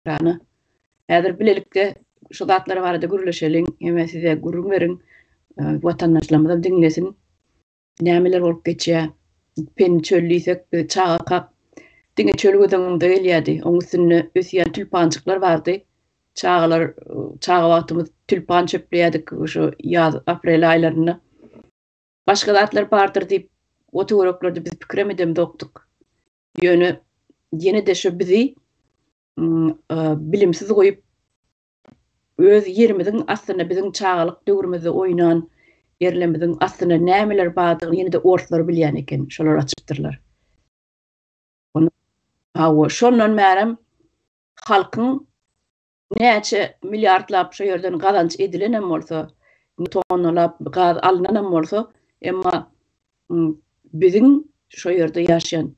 Ekrana. Häzir bilelikde şu zatlar barada gürleşeliň, heme size gürrüň beriň. Watandaşlarymyzam diňlesin. Nämeler bolup geçýär? Pendi çöl diýsek, biz çagakak diňe çöl göz öňümize gelýärdi. Oň üstünde ösýän tülpanjyklar bardy. Çagalar, çaga wagtymyz tülpan çöpleýärdik şu ýaz, aprel aýlarynda. Başga zatlar bardyr diýip, o töwereklerde biz pikirem edemzokdyk. Ýöne ýene-de şu bizi bilimsiz goýup, öz ýerimiziň aslynda biziň çagalyk döwrümizde oýnan ýerlerimiziň aslynda nämeler bardygyny ýene-de orslar bilýän eken, şolar açypdyrlar. Hawa, şondan bärem halkyň näçe milliardlap şo ýerden gazanç edilenem bolsa, tonnalap gaz alnanam bolsa, emma biziň şo ýerde ýaşaýan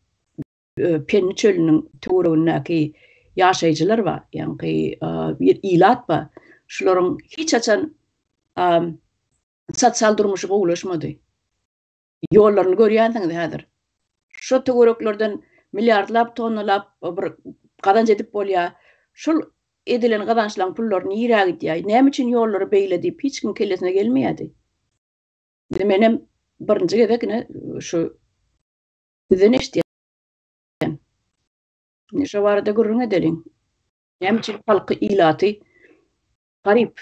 Pendi çölüniň töweregindäki ýaşaýjylar bar, ýaňky bir ilat bar. Şularyň hiç haçan sosial durmuşy gowulaşmady. Ýollaryny görýänsiňiz häzir. Şo töwereklerden milliardlap, tonnalap bir gazanç edip bolýar. Şol edilen gazançlaryň pullary nirä gidýär? Näme üçin ýollary beýle diýip hiç kimiň kellesine gelmeýärdi. Indi menem birinji gezek ine şu sizden eşidýän. Indi şo barada gürrüň edeliň. Näme üçin halky, ilaty garyp?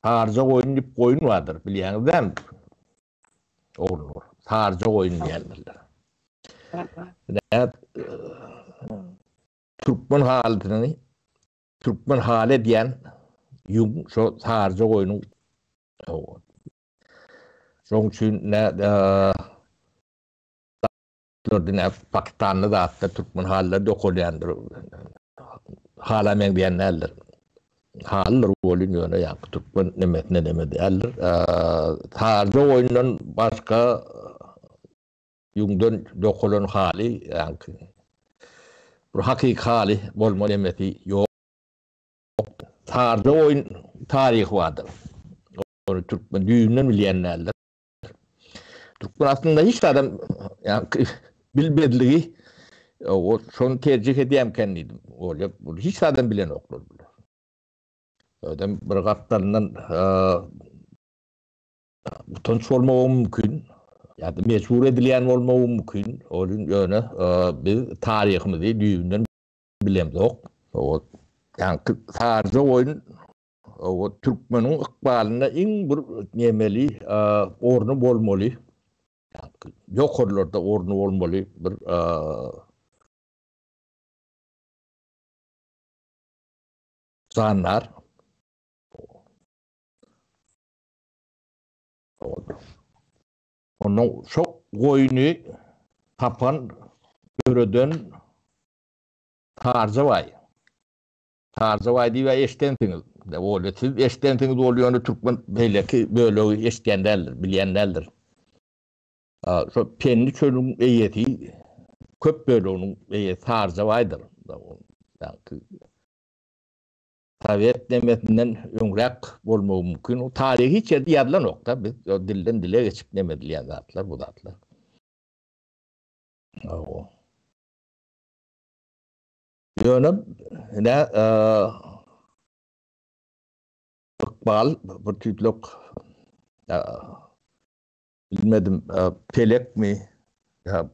Saryja goýun diýip goýun bardyr, bilýäňiz dämi? Ogulnur. Saryja goýun diýendirler. Türkmen halysyny türkmen haly edýän ýüň şo saryja goýnuň Şoň üçin nä diňe Pakistanda zatda türkmen halylary dokalýandyr. Hala meňzeýän däldir. Halydyr welin ýöne ýaňky türkmen nemesine neme däldir. Saryja goýundan başga ýüňden dokalan haly ýaňky bir hakyky haly bolma nemesi ýok. Saryja goýun taryhy bardyr. Ony türkmen düýbünden bilýän däldir. Türkmen aslynda hiç zadam ýaňky bilmezligi o şony terjih edýärmiken diýdim. Bolýa hiç zadam bilenoklar bular. Özem bir gapdalyndan utanç bolmagy mümkin ýa-da mejbur edilýän bolmagy mümkin. Ol ýöne biz taryhymyzy düýbünden bilemzok. O ýaňky saryja goýun O türkmeniň ykbalynda iň bir nemeli orny bolmaly. Ýokarlarda orny bolmaly bir jandar. Ondan şo goýny tapan, döreden Sarjabaý. Sarjabaý diýip-ä eşdensiňiz. Bolýa, siz eşdensiňiz ol ýöne türkmen beýleki bölegi eşidýän däldir, bilýän däldir. Şo Pendi çölüň eýesi, köp böleginiň eýesi Sarjabaýdyr. Sowet nemesinden öňräk bolmagy mümkin. O taryhy hiç ýerde ýazylanok-da, biz dilden dile geçip neme edilýän zatlar bu zatlar. Ýöne ine ykbal bir tüýtlük bilmedim pelekmi ýa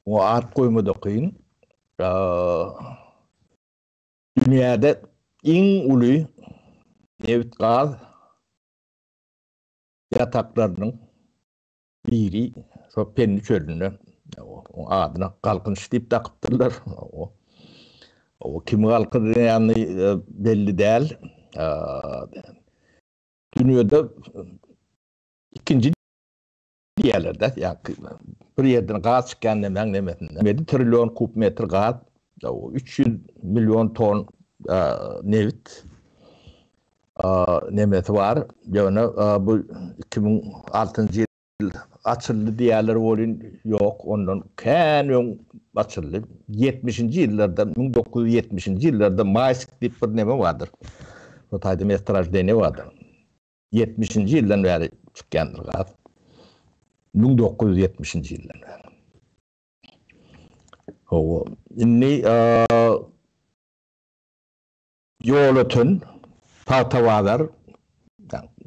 oňa at goýma-da kyn. Dünýäde iň uly nebit-gaz. ýataklarynyň biri şo Pendi çölünde. Oň adyna Galkynyş diýip dakypdyrlar. O kimi galkydýany belli däl. Dünýede ikinji diýýärler-de, ýa-da bir ýerden gaz çykýan nemäň nemesinde. 7 trillion kub metr gaz, 300 million ton nebit nemesi bar. Ýöne bu 2006-njy ýyl açyldy diýýärler welin, ýok, ondan kän öň açyldy. 70-nji ýyllarda, 1970-nji ýyllarda Maýsk diýip bir neme bardyr. Şo taýda mestorajdeniýe bardyr. Ýetmişinji ýyldan bäri çykýandyr gaz. 1970-nji ýyldan bäri. Hawa, indi Ýolöten, Tagtabazar,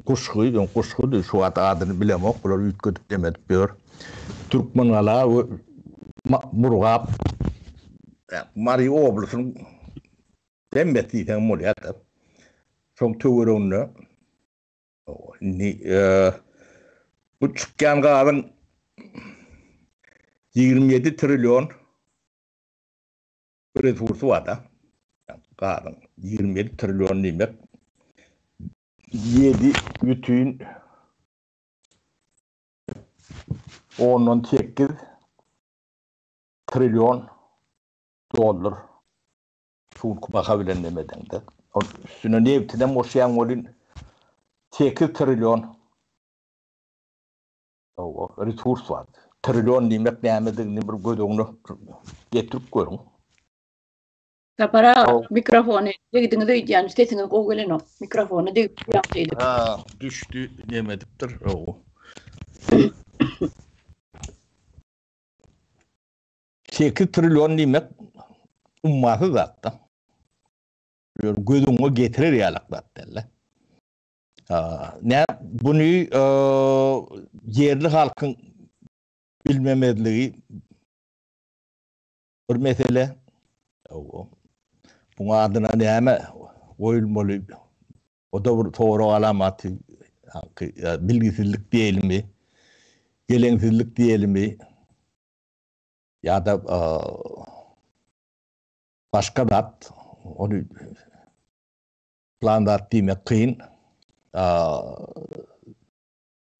Guşgy, öň Guşgudy, şu wagt adyny bilemok, bular üýtgedip demedip ýör. Türkmengala we Murgap, Mary oblasynyň hemmesi diýseň bolýar-da. Şoň töwereginde indi bu çykýan gazyň 27 trillion resursy bar-da. Gazyň 27 trillion diýmek 7 bütin ondan 8 trillion dollar Şu baha bilen neme edeňde. Ol üstüne nebtinem goşýaň welin 8 trillion resurs bar. Trillion diýmek nämedigini bir göz öňüne getirip görüň. Sapar aga mikrofony degdiňiz öýdýän sesiňiz gowy gelenok. Mikrofona degip ýaň şeýdip. Ha, düşdi, neme edipdir. 8 trillion diýmek ummasyz zatda. Ýöne göz öňüňe getirer ýalak zat däl-de. Nä buny ýerli halkyň bilmemezligi bir mesele. Buň adyna näme goýulmaly? O-da bir sorag alamaty, bilgisizlik diýelimi, geleňsizlik diýelimi? Ýa-da başga zat, ony plan zat diýmek kyn.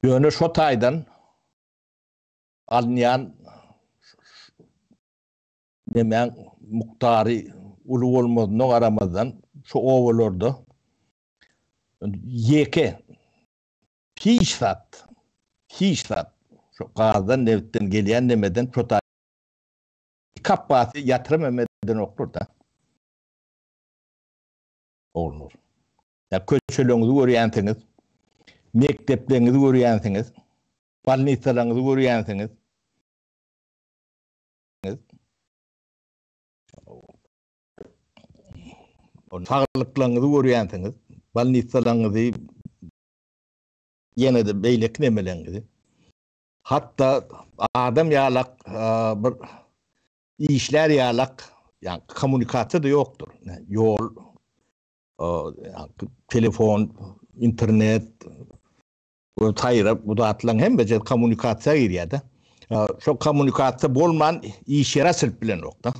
Ýöne şo taýdan alynýan nemäň mukdary uly bolmazyna garamazdan şu obalarda ýeke Hiç zat, hiç zat şu gazdan, nebitden gelýän nemeden şo taý kapbasy ýatyram hem edenoklar-da. Ogulnur. Ýa köçeleriňizi görýänsiňiz, mekdepleriňizi görýänsiňiz, bolnisalaryňyzy görýänsiňiz. Saglyklaryňyzy görýänsiňiz, bolnisalaryňyzy, ýene-de beýleki nemeleňizi. Hatda adam ýalak bir işlär ýalak, ýa kommunikasiýa-da ýokdur. Ýol, telefon, internet, saýra bu zatlaryň hemmesi kommunikasiýa girýär-de. Şo kommunikasiýa bolman iş ýeri açylyp bilenok-da.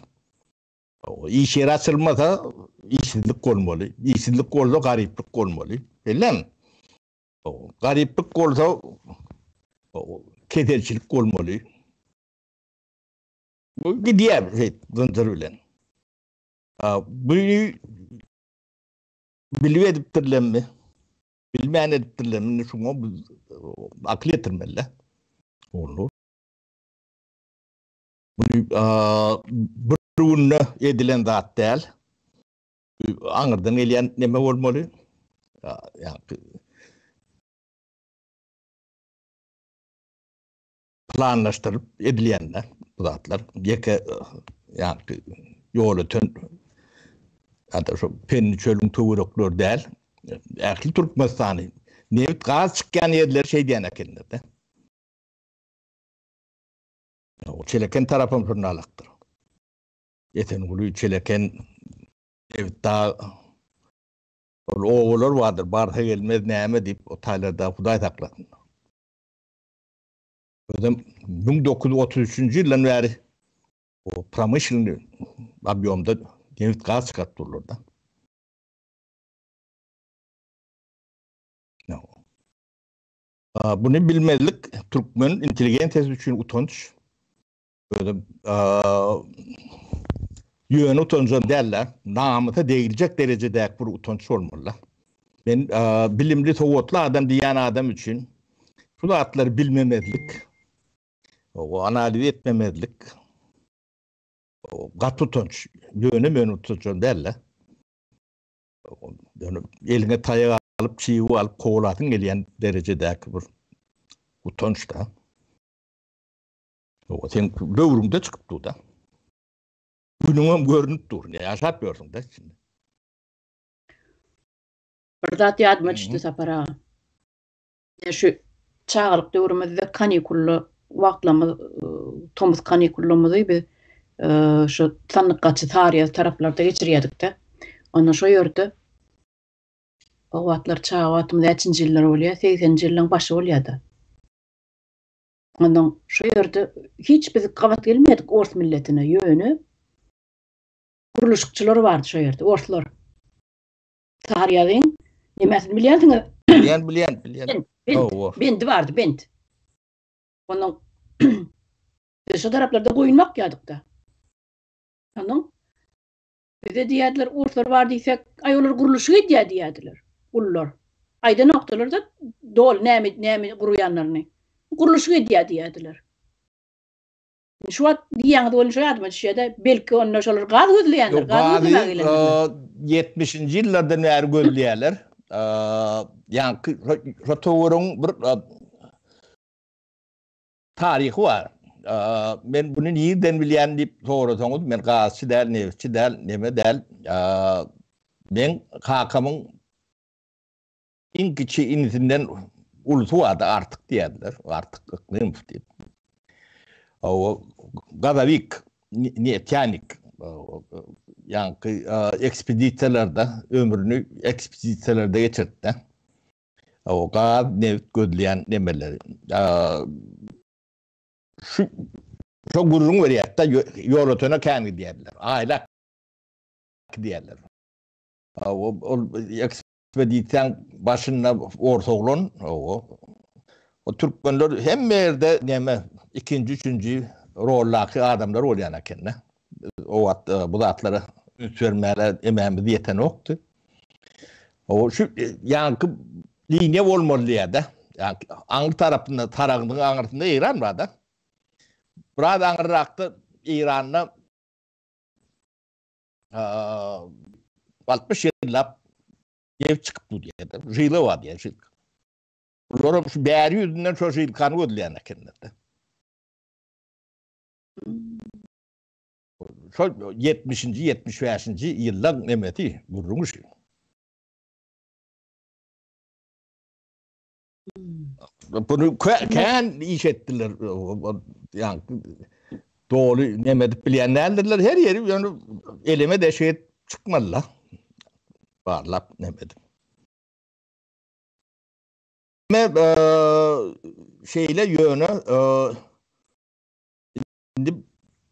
Iş ýeri açylmasa işsizlik bolmaly. Işsizlik bolsa garyplyk bolmaly. Belläň. Garyplyk bolsa keselçilik bolmaly. Bu gidýär zynjyr bilen. Bu bilip edipdirlermi? Bilmän edipdirlermi? Indi şuňa biz akyl ýetirmeli. Olur. Bu bir günde edilen zat däl. Aňyrdan gelýän neme bolmaly? Ýa planlaşdyryp edilýände bu zatlar ýeke ýa ýol öten ýa-da şu Pendi çölüň töwerekleri däl. Ähli Türkmenistany nebit gaz çykýan ýerleri şeýdýän ekenler-de. Çeleken tarapam şundalakdyr. Esenguly, Çeleken, Nebitdag ol obalar bardyr, barsa gelmez näme diýip, o taýlarda Hudaý saklasyn. Özem 1933-nji ýyldan bäri o promyşlennyý obýomda nebit gaz çykaryp durlar-da. Buny bilmezlik türkmen intelligensiýasy üçin utanç. Özem ýöne utanjam däl-de, namysa degiljek derejedäki bir utanç bolmaly-da. Men bilimli, sowatly adam diýýän adam üçin şu zatlary bilmemezlik, analiz etmemezlik gaty utanç. Ýöne-möne utançam däl-de. Ýöne eliňe taýak alyp, çybyk alyp kowalasyň gelýän derejedäki bir utanç-da. Owa, seň böwrüňde çykyp dur-da. Günüňem görnüp dur. Ýaşap ýörsüň-de içinde. Bir zat ýadyma düşdi Sapar aga. Şu çagalyk döwrümizde kanikulda wagtlarymyz, tomus kanikullarymyzy biz şu Sandykgaçy, Saryýaz taraplarda geçirýärdik-de. Onda şo ýerde o wagtlar çaga wagtymyz näçinji ýyllar bolýar? Segseninji ýyllaryň başy bolýar-da. Ondan şo ýerde hiç biz gabat gelmedik ors milletine, ýöne gurluşykçylar bardy şo ýerde, orslar. Saryýazyň nemesini bilýänsiňiz? Bilýän, bilýän, bilýän. Bent, bendi bardy, bent. Ondan biz şo taraplarda goýun bakýardyk-da. Ondan bize diýýärdiler, orslar bar diýsek, aý olar gurluşyk edýär diýýärdiler, ulular. Aýdanokdylar-da doly näme näme gurýanlaryny. Gurluşyk edýär diýýärdiler. Şu wagt diýýäňiz welin şo ýadyma düşýär-de, belki onda şolar gaz gözleýändir, gaz gözlemäge gelendirler. Ýetmişinji ýyllardan bäri gözleýärler. Ýaňky şo töweregiň bir taryhy bar. Men buny nirden bilýän diýip sorasaňyz, men gazçy däl, nebitçi däl, neme däl. Meň kakamyň Iň kiçi inisinden ulusy bardy, Artyk diýerdiler. Artyk Yklymow diýip. O gazawik, neftýanik. Ýaňky ekspedisiýalarda ömrüni ekspedisiýalarda geçirdi. O gaz, nebit gözleýän nemeleri. Şu şo gürrüň berýärdi-de, Ýolötene kän gidýärdiler. Aýlap gidýärler. Ol Ekspedisiýaň başynda ors oglan, hawa. O türkmenler hemme ýerde näme ikinji, üçünji roldaky adamlar bolýan eken-de. O wagt bu zatlara üns bermäge emämiz ýetenokdy. Hawa, şu ýaňky liniýa bolmaly diýýär-de. Ýaňky aňry tarapynda, Saragdyň aňyrsynda Eýran bar-da. Biraz aňyrrakda Eýranda 60 ýyllap nebit çykyp dur diýýär. Žila bar diýýär, žilka. Bular şu bäri ýüzünden şo žilkany gözleýän ekenler-de. Şol 70-nji, 75-nji ýyllaň nemesi, gürrüňi şu. Bunu kän iş etdiler. Yani doly neme edip bilýän däldirler. Her ýeri ýöne eleme deşik edip çykmalylar. Barlap neme edip. Me şeýle ýöne indi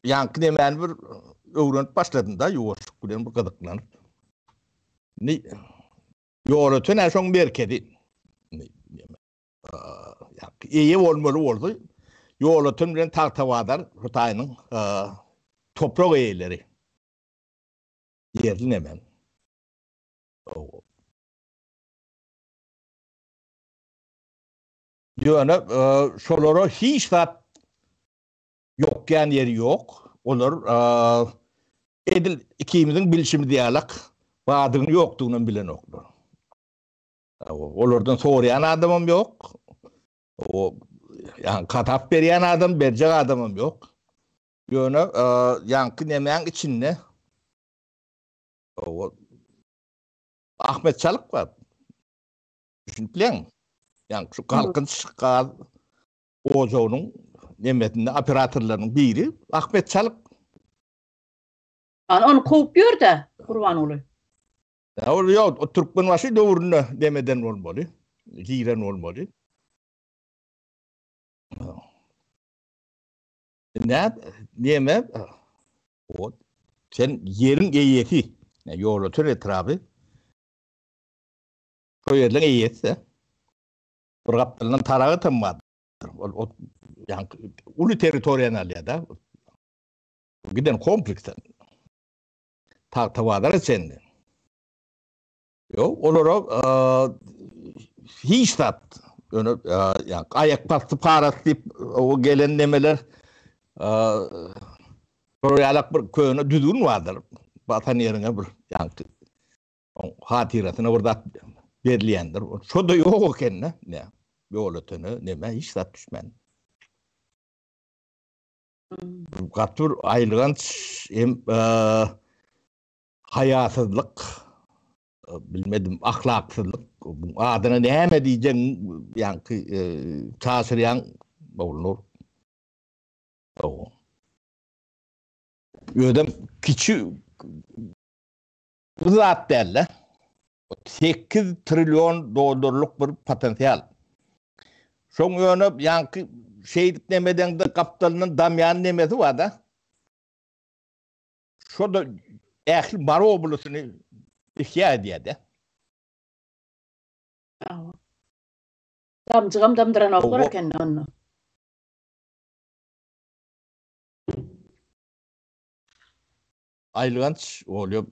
ýaňky nemäni bir öwrenip başladym da ýuwaşlyk bilen bir gyzyklanyp. Indi Ýolöten-ä şoň merkezi. Eýe bolmaly bolsa, Ýolöten bilen Tagtabazar Hytaýynyň toprak eýeleri. Ýerli nemen. Ýöne şolara hiç zat ýokýan ýeri ýok. Olar edil ikimiziň bilşimiz ýalak bardygyny ýokdugynam bilenoklar. Olardan soraýan adamam ýok. O ýa hasap berýän adam, berjek adamam ýok. Ýöne ýaňky nemäň içinde o Ahmet Çalyk bar. Düşünip bileňmi? Ýaňky şu Galkynyş gaz ojagynyň nemesinde operatorlarynyň biri Ahmet Çalyk. Ana ony kowup ýör-dä Gurbanguly. Ýa ol ýok, o Türkmenbaşy döwründe nemeden bolmaly, giren bolmaly. Nä neme o sen ýeriň eýesi, Ýolöten etraby şo ýerleň eýesi. Bir gapdalyndan Taragat hem bar. Ol ot ýaňky uly territoriýany alýar-da. Giden kompleks. Tagtabazara çenli. Ýok, olara hiç zat ýöne ýa aýak basdy parasy diýip o gelen nemeler şolar ýalak bir köne düzgün bardyr. Basan ýeriňe bir ýaňky hatyrasyna bir zat berilýändir. Şo-da ýok eken-de. Ne, Ýolötene neme hiç zat düşmän. Gaty bir aýylganç hem Haýasyzlyk, bilmedim, ahlaksyzlyk, bu adyna näme diýjegiň ýaňky çaşyrýaň Ogulnur. Hawa. Özem kiçi bir zat däl-de. 8 trillion dollarlyk bir potensial. Şoň ýöne ýaňky şeýdip nemedeňde gapdalyndan damýan nemesi bar-da. Şo-da ähli Mary oblastyny ihýa edýär-de. Hawa. Damjygam damdyranoklar eken onda. Aýylganç bolýar.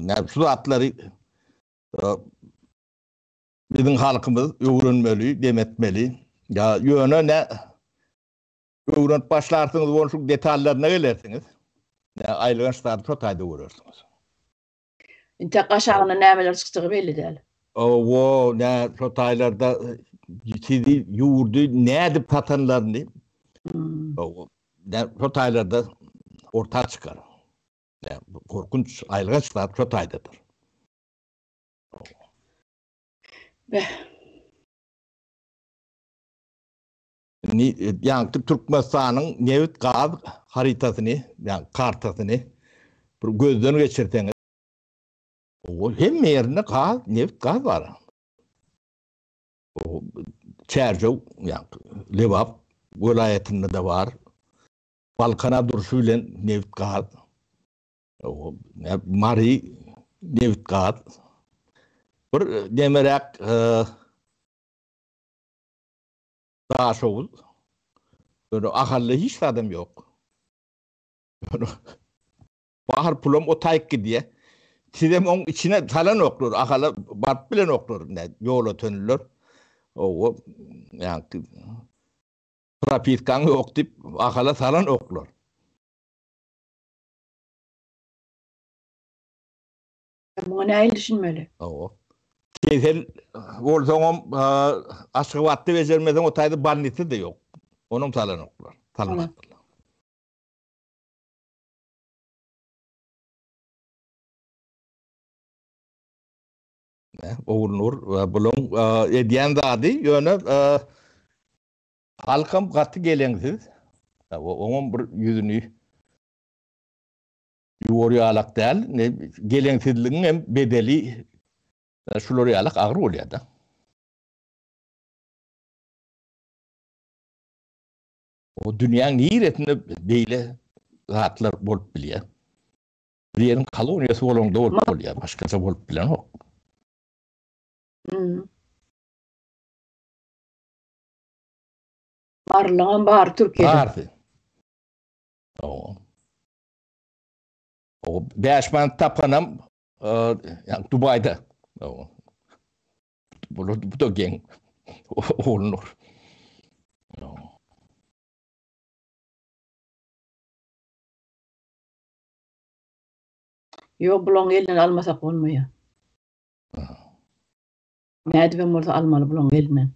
Näme şu zatlary biziň halkymyz öwrenmeli, dem etmeli. Ýa ýöne nä Öwrenip başlarsyňyz we şu detallaryna gelersiňiz. Aýylganç zady şo taýda görersiňiz. Intek aşagynda nämeler çykjagy belli däl. Owo, nä şo taýlarda sizi ýurdy nädip satanlaryny owo, nä şo taýlarda orta çykar. Nä gorkunç, aýylganç zat şo taýdadyr. Beh. Indi ýaňky Türkmenistanyň nebit gaz harytasyny, ýagny kartasyny bir gözden geçirseňiz, ol hemme ýerinde gaz, nebit gaz bar. O Çärjew, ýagny Lebap welaýatynda-da bar. Balkana durşy bilen nebit gaz. O Mary nebit gaz. Bir demeräk Daşoguz. Ýöne Ahalda hiç zadam ýok. Ýöne bar pulam o taýyk gidýär. Sizem oň içine salanoklar, Ahala baryp bilenoklar, ine, ýolötenliler. Owa, ýaňky propiskaň ýok diýip, Ahala salanoklar. Muňa nähili düşünmeli? Hawa. Kesel bolsaňam Aşgabatda bejermeseň o taýda bolnisa-da ýok. Onam salanoklar. Salmapdyrlar. Ogulnur bulaň edýän zady ýöne halkam gaty geleňsiz. Oňam bir ýüzüni Ýuwar ýalak däl, geleňsizligiň hem bedeli şular ýalak agyr bolýar-da. O dünýäň niresinde beýle zatlar bolup bilýär? Bir ýeriň koloniýasy bolanda bolup bolýar, başgaça bolup bilenok. Marylyňam bary Türkiýede. Barysy. Hawa. O 5 manat tapanam ýa Dubaýda. Bu bu da geň. Olunur. Ýok, bulaň elinden almasak bolmaýar. Nädibem bolsa almaly bulaň elinden.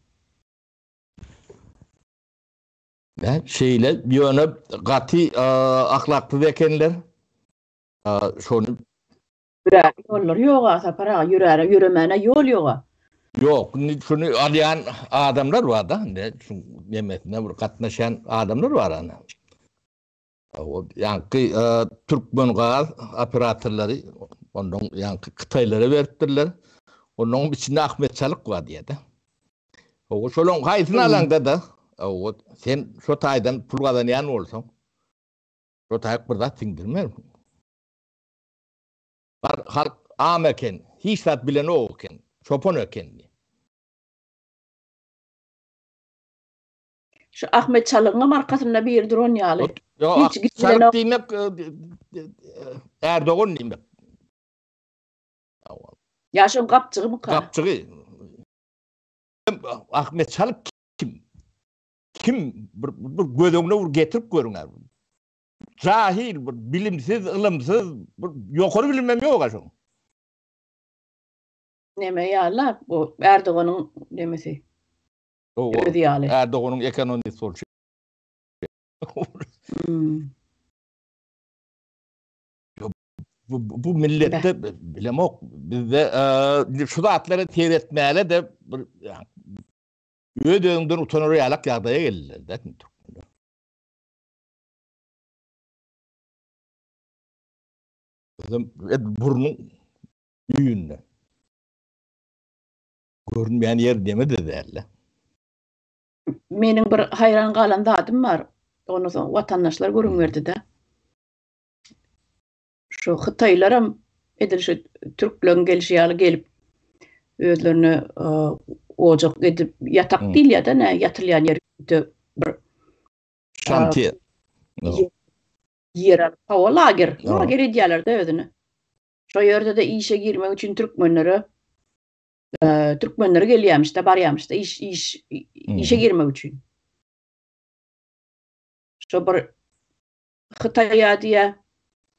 Nä şeýle ýöne gaty ahlaksyz ekenler. Şony Ýöräre ýollar ýoga Sapar aga ýöräre ýöremäne ýol ýoga. Ýok indi şuny alýan adamlar barda indi şu nemesine bir gatnaşýan adamlar bar ana. O ýaňky türkmen gaz operatorlary ondan ýaňky hytaýlara beripdirler. Onuň içinde Ahmet Çalyk bar diýýär-de. Owa şolaň haýsyny alaňda-da, owa sen şo taýdan pul gazanýan bolsaň. Şo taýyk bir zat siňdirmersiň. Bar halk am eken, hiç zat bilenok eken, çopan eken diýip. Şu Ahmet Çalygyňam arkasynda biri duran ýaly. Hiç Çalyk diýmek Erdogan diýmek. Ýa şoň gapjygymyka? Gapjygy. Ahmet Çalyk kim? Kim? Bir, bir göz öňüne bir getirip görüň. Jahil, bir bilimsiz, ylymsyz, bir ýokary bilimem ýok şoň. Neme ýaly bu Erdoganyň nemesi. Özi ýaly. Erdoganyň ekonomist bolşy. Hmm. Bu, bu milletde bilemok bizde e, şu zatlara seyretmäle de bir öz özüňden utanar ýalak ýagdaýa geldiler de türkmenler. Özüm et burnuň düýünde. Görünmeýän ýer deme-de däl-de. Meniň bir haýran galan zadym bar. Ony soň watandaşlar gürrüň berdi-de. Şu hytaýlaram edil şu türkleriň gelşi ýaly gelip özlerine ojak edip ýatak diýilýär-de nä ýatylýan ýer bir şantiýe ýer alyp hawa lager lager edýärler-de özüne. Şo ýerde-de işe girmek üçin türkmenlere türkmenler gelýärmiş-de barýarmyş-da iş iş işe girmek üçin. Şo bir Hytaýa diýýä,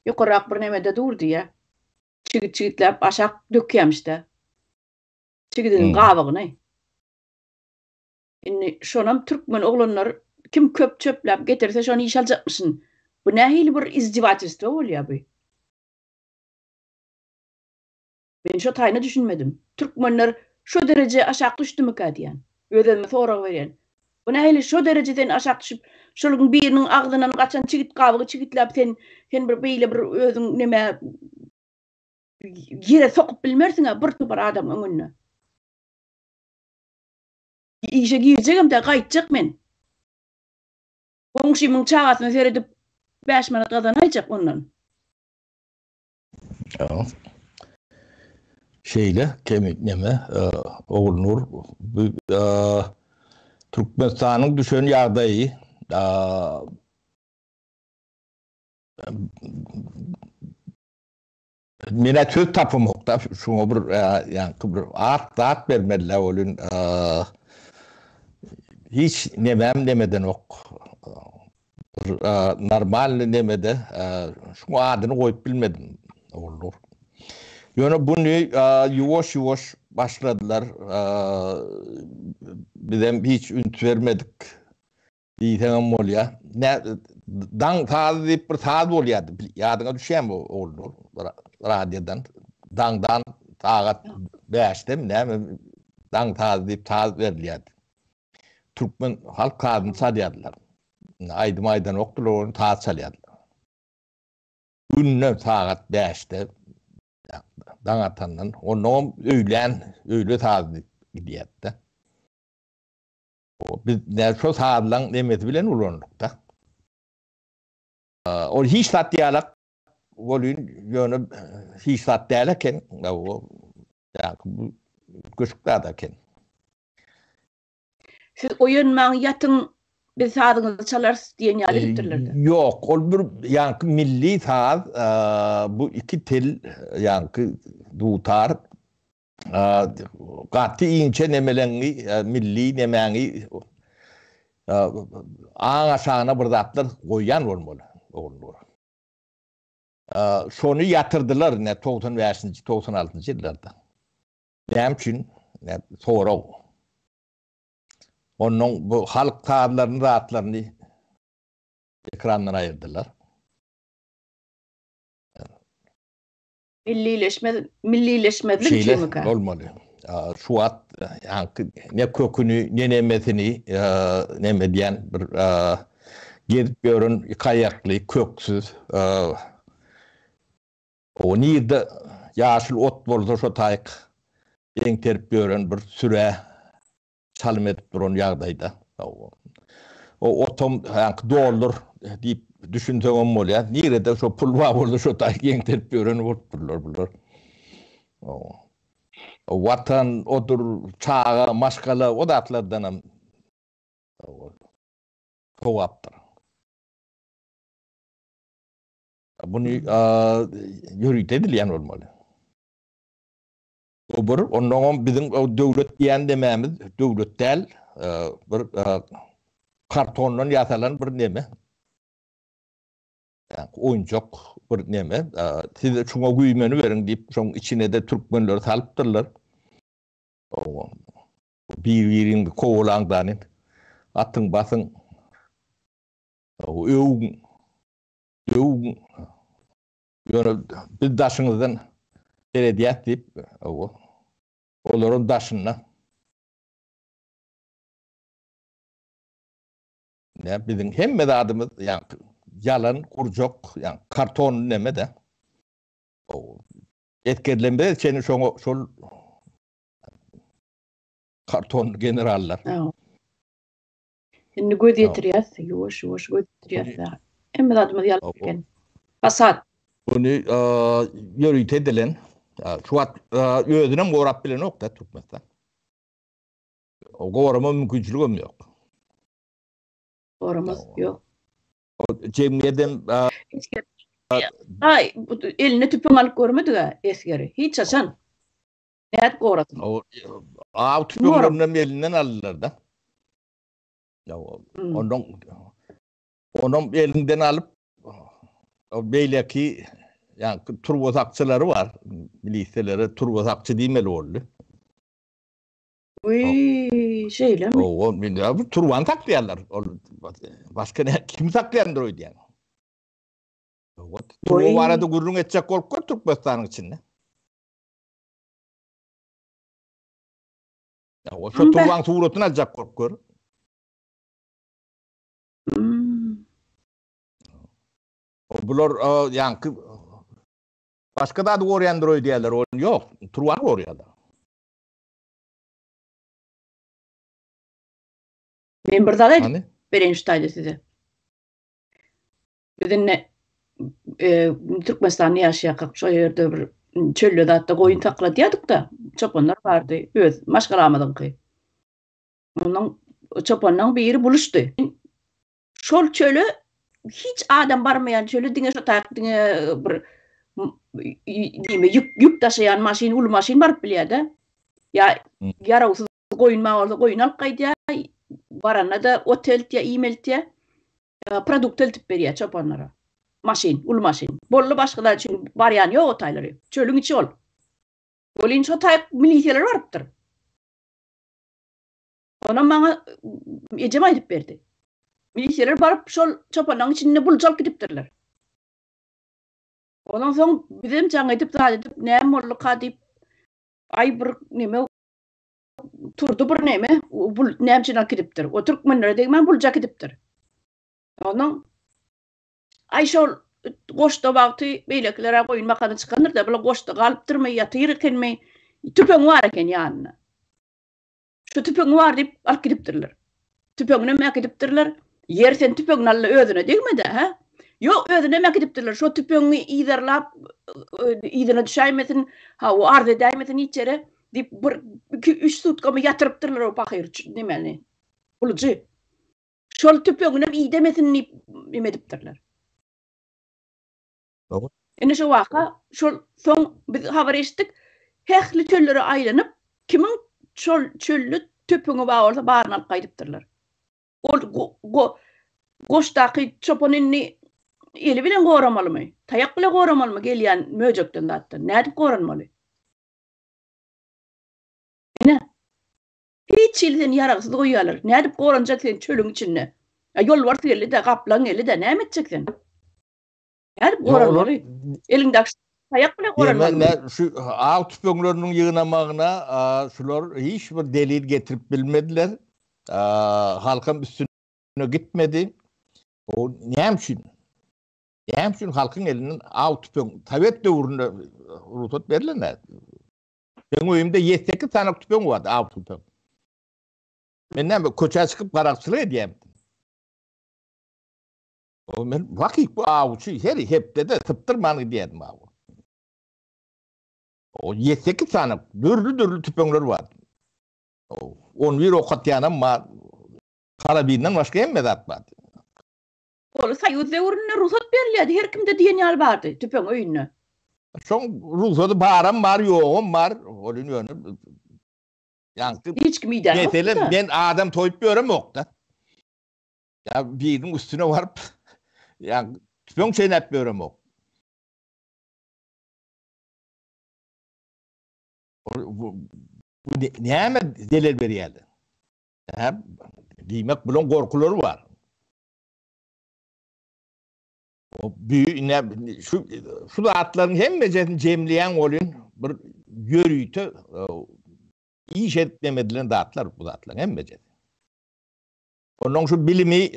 ýokarrak bir nemede dur diýýä. Çigit çigitläp aşak dökýämiş-de. Çigidiniň gabygyny. Indi şonam türkmen oglanlar kim köp çöpläp getirse şony işe aljakmyşyn. Bu nähili bir izdevatelstwo bolýa bu? Men şo taýyna düşünmedim. Türkmenler şo dereje aşak düşdümikä diýýän. Öz-özüme sorag berýän. Bu nähili şo dereje sen aşak düşüp, şolaryň biriniň agzyndan gaçan çigit gabygy çigitläp sen sen bir beýle bir özüň neme ýere sokup bilmersiň-ä bir topar adamyň öňünde. Işe girjegem-de gaýtjak men. Goňşymyň çagasyna seredip 5 manat gazanaýjak ondan. Şeýle kemik neme Ogulnur bu Türkmenistanyň düşen ýagdaýy Menä söz tapamokda şuňa bir ýaňky bir at zat bermeliler welin hiç nemem nemedenok. Bir normalny nemede şuň adyny goýup bilmedim Ogulnur. Ýöne buny ýuwaş-ýuwaş başladylar. Bizem hiç üns bermedik. Diýseňem bolýar. Nä daň sazy diýip bir saz bolýardy. Ýadyňa düşýärmi Ogulnur? Radiodan daňdan sagat bäşdemi näme daň sazy diýip saz berilýärdi. Türkmen halk sazyny çalýardylar. Aýdym aýdanokdylar, ony saz çalýardylar. Günde sagat bäşde daň atandan, onnoňam öýlän, öýle sazy diýip gidýärdi-de. Biz nä şo sazlaň nemesi bilen ulandyk-da. Ol hiç zat ýalak welin, ýöne hiç zat däl eken. Bu göçük zat eken. Siz oýanmaň, ýatyň, biz sazyňyzy çalarys diýen ýaly edipdirler-de. Ýok, ol bir ýaňky milli saz, bu iki tel ýaňky dutar Gaty inçe nemeleňi, milli nemäňi aň aşagyna bir zatlar goýýan bolmaly, Ogulnur. Şony ýatyrdylar ine 95-nji, 96-njy ýyllarda. Näme üçin? Sorag. Onnoň bu halk sazlaryny, zatlaryny ekrandan aýyrdylar. Millileşmez, millileşmezlik Şeýle üçinmikä? bolmaly. Şu wagt ýaňky ne köküni, ne nemesini neme edýän bir gezip ýören iki aýakly, köksüz o nirde ýaşyl ot bolsa şo taýyk eňterip ýören bir sürä çalym edip duran ýagdaýda. O otam ýaňky dollar diýip düşünseňem bolýar. Nirede şo pul bar bolsa şo taý ýeňselip ýören bolupdyrlar bular. Watan odur, çaga, maşgala o zatlardanam sowapdyr. Buny ýörite edilýän bolmaly. O bir, onnoňam biziň o döwlet diýen nemämiz döwlet däl, bir kartondan ýasalan bir neme. Oýunjak bir neme. Siz şuňa güýmeni beriň diýip, şoň içine-de türkmenleri salypdyrlar. Bir-biriňizi kowalaň dany. Atyň, basyň. Öwüň. Döwüň. Ýöne biz daşyňyzdan seredýäs diýip, hawa, olaryň daşynda. Nä biziň hemme zadymyz ýaňky ýalan gurjak, ýaňky karton neme-de. Esgerlerimize çenli şoňa şol karton generallar. Indi göz ýetirýäs, ýuwaş ýuwaş göz ýetirýäs. Hemme zadymyz ýalan eken. Fasad. Muny ýörite edilen, şu wagt özünem gorap bilenok-da Türkmenistan. Gorama mümkinçiligem ýok. Goramaz, ýok. Jemgyýedem Aý, eline tüpeň alyp görmedik-ä esgeri. Hiç haçan. Nädip gorasyn? Aw tüpeňlerini elinden aldylar-da. Ondan onam elinden alyp beýleki ýa turba sakçylary bar. Miliselere turba sakçy diýmeli boldy. Uý, şeýlemi? Owa, men bu turbany saklaýarlar. Ol başga ne kim saklaýandyr öýdýän. Owa, turba barada gürrüň etjek bolup gör Türkmenistanyň içinde. Ya o şu turbaň suratyny aljak bolup gör. Hmm. O bular ýaňky başga zady gorýandyr öýdýärler, ol ýok, turbany gorýarlar. Men bir zat aýdyp bereýin şu taýda size. Biz indi e, Türkmenistanda ýaşaýarkak şo ýerde bir çölde zatda goýun sakladýardyk-da, çopanlar bardy, öz maşgalamyzyňky. Onuň çopanlaryň biri buluşdy. Şol çöle hiç adam barmaýan çöle diňe şo taýak diňe bir diýme ýük ýük daşaýan maşyn, uly maşyn baryp bilýär-de. Ýa ýarawsyz goýun bar bolsa goýun alyp gaýdýar, baranda-da ot eltýär, iým eltýär. Produkt eltip berýär çopanlara. Maşyn, uly maşyn. Boldy başga zat üçin barýan ýok o taýlary. Çölüň içi ol. Welin şo taýyk milisiýalar barypdyr. Onam maňa ejem aýdyp berdi. Milisiýalar baryp şol çopanlaryň içinde bulja alyp gidipdirler. Ondan soň bizem jaň edip zat edip näme bolduka diýip aý bir neme turdy bir neme bul näme üçin alyp gidipdir. O türkmenlere degmän bulja gidipdir. Ondan aý şol goşda wagty beýlekilere goýun bakana çykandyr-da, bular goşda galypdyrmy, ýatyr ekenmi, tüpeňi bar eken ýanynda. Şu tüpeňi bar diýip alyp gidipdirler. Tüpeňinem äkidipdirler. Ýer sen tüpeňini al-da özüne degme-dä, hä? Ýok, özünem äkidipdirler. Şo tüpeňi yzarlap yzyna düşäýmesin, hawa, arz edäýmesin hiç ýere diýip bir, iki, üç sutkamy ýatyrypdyrlar o pahyr nemeni, bulujy. Şol tüpeňinem idemesin diýip neme edipdirler. Ine şo waka, şol soň biz habar eşitdik, ähli çöllere aýlanyp, kimiň şol çölde tüpeňi bar bolsa baryny alyp gaýdypdyrlar. Ol goşdaky çopan indi eli bilen goramalymy, taýak bilen goramalymy gelýän möjekden zatdan, nädip goranmaly? Ine, hiç hili seni ýaragsyz goýýarlar. Nädip goranjak sen çölüň içinde? Ýolbars geldi-de, gaplaň geldi-de, näme etjek sen? Nädip goranmaly? Eliňdäki taýak bilen goranmaly. Şu aw tüpeňleriniň ýygnamagyna şular hiç bir delil getirip bilmediler. Halkam üstüne gitmedi. O näme üçin? Näme üçin halkyň elinden aw tüpeň sowet döwründe rugsat berlen? Meň öýümde 7-8 sany tüpeň bardy, aw tüpeň. Men näme köçä çykyp garakçylyk edýärdim. O men hakyky awçy, her hepdede sypdyrman gidýärdim awa. O ýedi-sekiz sany dürli-dürli tüpeňler bar. On bir ok atýanam bar. Karabinden başga hemme zat bar. Ol soýuz döwründe rugsat berilýärdi, her kimde diýen ýaly bardy tüpeň öýünde. Şoň rugsady baram bar, ýogam bar. Ol ýöne ýaňky Hiç kim idänokdy-da. Meselem, men adam toýup ýöremok-da. Ýa biriniň üstüne baryp, ýa tüpeň çeýnäp ýöremok. Bu näme zelel berýärler? Hä? Diýmek, bulaň gorkulary bar. O ine şu şu zatlaryň hemmejesini jemleýän bolýan bir ýörite iş edip edilen zatlar bu zatlaryň hemmejesi. Ondan şu bilimi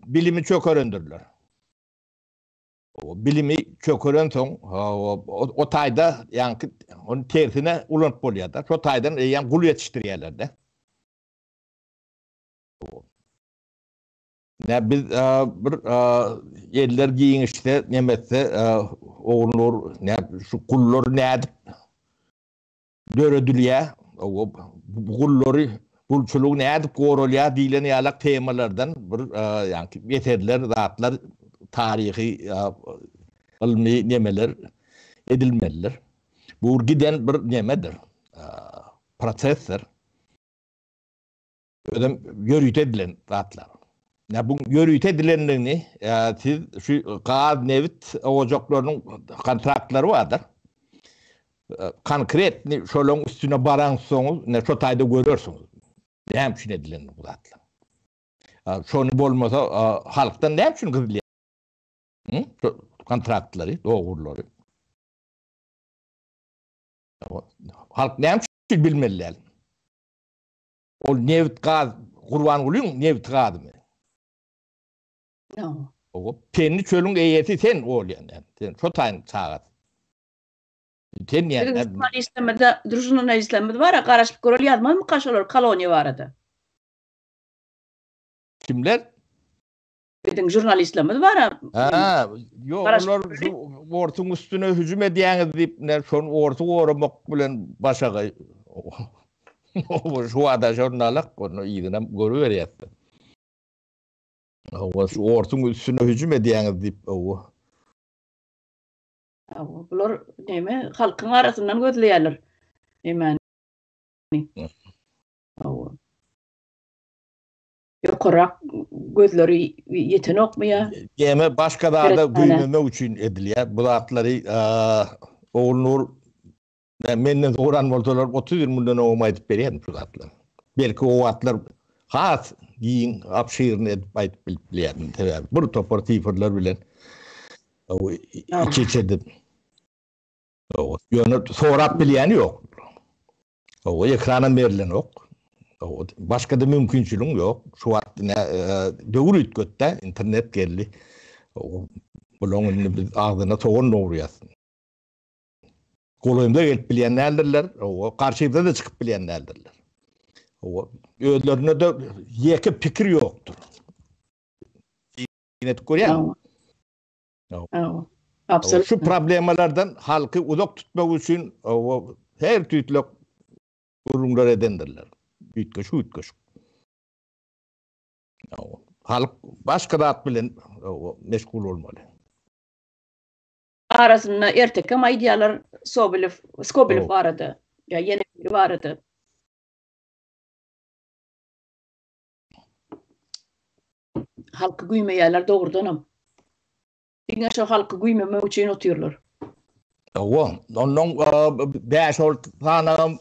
bilimi çökerendirler. O bilimi çökeren soň o taýda ýaňky ony tersine ulanyp bolýar-da. Şo taýdan eýýäm gul ýetişdirýärler-de. Nä biz bir eller giňişse, nemetse, Ogulnur, nä şu gullar nädip döredilýär, bu gullary, gulçulygy nädip goralýar diýlen ýalak temalardan bir ýaňky eserler, zatlar, taryhy, ylmy nemeler edilmelidir. Bu giden bir nemedir, prosesdir. Özem ýörite edilen zatlar. Ýa bu ýörite edilendigini siz şu gaz, nebit ojaklarynyň kontraktlary bardyr. Konkretni şolaryň üstüne baransoňyz, ine şo taýda görersiňiz. Näme üçin edilenini bu zatlar. Şony bolmasa halkdan näme üçin gizleýär? Şu kontraktlary, dogurlary. Halk näme üçin bilmeli däl? Ol nebit gaz Gurbangulyň nebiti gazymy? Ýok. Owa, penli çölüň eýesi sen bolýan ýa. Sen şo taýyň çagasy. Sen ýa. Biziň žurnalistlerimiz, žurnalistlerimiz bar, garaşyp göreli ýazmazmyka şolar koloniýa barada? Kimler? Biziň žurnalistlerimiz bar. Ha, ýok, olar şu orsuň üstüne hüjüm edýäňiz diýip, ne şony orsy goramak bilen başagaý. Şu wada žurnalak, ony yzyna görüberýäs. Hawa, şu orsuň üstüne hüjüm edýäňiz diýip, hawa. Hawa, bular näme, halkyň arasyndan gözleýärler. Nämäni? Hawa. Ýokarak gözleri ýetenokmy ýa? Geme başga zada güýmemek üçin edilýär. Bu zatlary Ogulnur menden soran bolsalar 30 ýyl mundan öňem aýdyp berýärdim şu zatlary. Belki o wagtlar has giň, obşirny edip aýdyp bilip bilýärdim. Sebäbi bir topar sifrler bilen iç içe edip. Ýöne sorap bilýäni ýok. Hawa, ekranam berlenok. Hawa, başga-da mümkinçiligiň ýok. Şu wagt ine döwür üýtgetdi, internet geldi. Bulaň indi biz agzyna sogan dogurýas. Golaýymyza gelip bilýän däldirler, hawa, garşymyza-da çykyp bilýän däldirler. Hawa, özlerinde-de ýeke pikir ýokdur. Edip görýäňmi? Hawa. Absolutno. Şu problemalardan halky uzak tutmak üçin her tüýtlek gürrüňler edendirler. Üýtgeşik üýtgeşik. Halk başga zat bilen meşgul bolmaly. Arasynda ertekem aýdýarlar Sobolew, Skobelew barada ýa ýene biri barada. Halky güýmeýärler dogrudanam. Diňe şo halky güýmemek üçin otyrlar. Hawa, ondan bäş-alty sanagam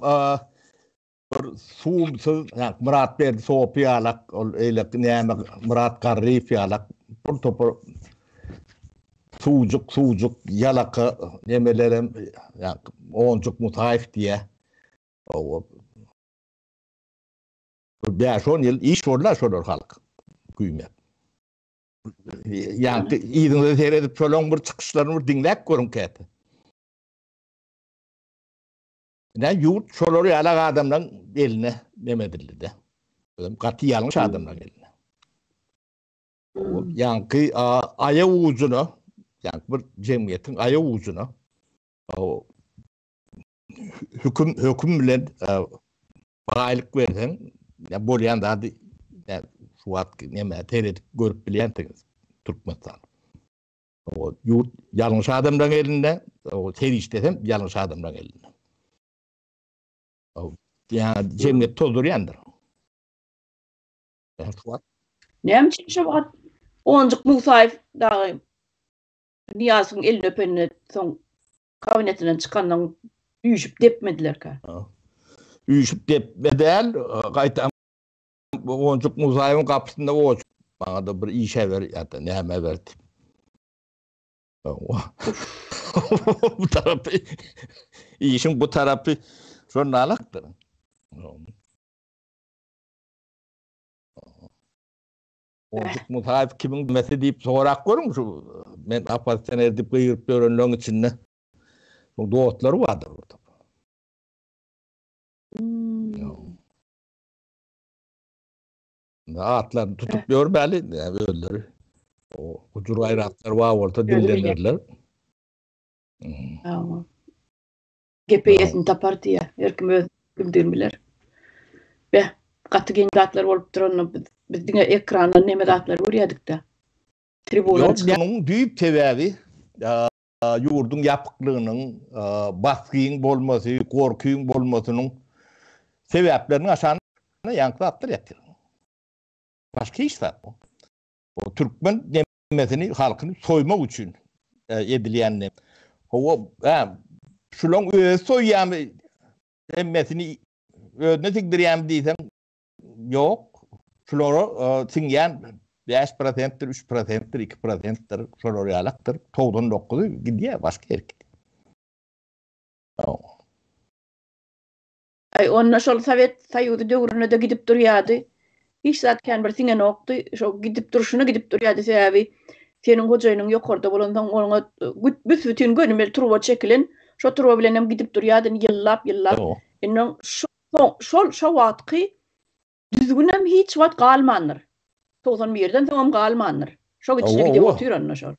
bir suwumsyz, Myratberdi Sopy ýalak, ol eýleki näme Myrat Garryýew ýalak bir topar suwjuk suwjuk ýalaka nemelerem, Onjuk Musaýew diýýär. Hawa. Bir bäş-on ýyl iş boldy-a şolar halk güýmäp. Ýaňky yzyňyza seredip şolaň bir çykyşlaryny bir diňläp görüň käte. Ine ýurt şolar ýalak adamlaryň eline neme edildi-de. Özem gaty ýalňyş adamlaryň eline. Ýaňky aýak ujuna, ýaňky bir jemgyýetiň aýak ujuna höküm höküm bilen baýlyk berseň, ýa bolýan zady şu wagt näme seredip görüp bilýänsiňiz Türkmenistan. O ýurt ýalňyş adamlaryň elinde, o serişdesem ýalňyş adamlaryň elinde. O ýa jemgyýet tozdurýandyr. Näme üçin şo wagt Onjuk Musaýew dagy Nyýazowyň elini öpende soň kabinetinden çykandan üýşüp depmedilerkä? Üýşüp depme däl, gaýtam Onjuk Musaýewiň gapysynda oç. Maňa-da bir işe ber ýa-da näme ber diýip. Bu tarapy işiň bu tarapy şonalakdyr. Onjuk Musaýew kimiň mesi diýip sorap görüň şu men oppozisioner diýip gygyryp ýörenleriň içinde. Şoň dostlary bardyr orada. Hmm. Atlaryny tutup ýörmäli, özleri. O gujur gaýratlar bar bolsa dillenerler. Hmm. Gep eýesini tapar diýýär. Her kim öz kimdigini biler. Beh, gaty geň zatlar bolup duranda biz, biz diňe ekrandan neme zatlar görýärdik-de. Tribuna çykyp. Munuň düýp sebäbi ýurduň ýapyklygynyň, basgyň bolmasy, gorkyň bolmasynyň sebäpleriniň aşagynda ýaňky zatlar ýatyr. Başga hiç zat ýok. O türkmen nemesini, halkyny soýmak üçin edilýän ne. Hawa, hä, şulaň özi soýýarmy, hemmesini özüne siňdirýärmi diýseň, ýok. Şulara siňýän 5 prosentdir, 3 prosentdir, 2 prosentdir, şolar ýalakdyr. 99-y gidýär başga ýere. Aý, onda şol Sowet Soýuzy döwründe-de gidip durýardy. Hiç zat kän bir siňenokdy. Şo gidip durşuna gidip durýardy. Sebäbi seniň hojaýynyň ýokarda bolansoň, oňa büs-bütin gönümel turba çekilen. Şo turba bilenem gidip durýardy ýyllap-ýyllap. Indi şol şo wagtky düzgünem hiç wagt galmandyr. Togsan birden soňam galmandyr. Şo gidişine gidip otyr onda şol.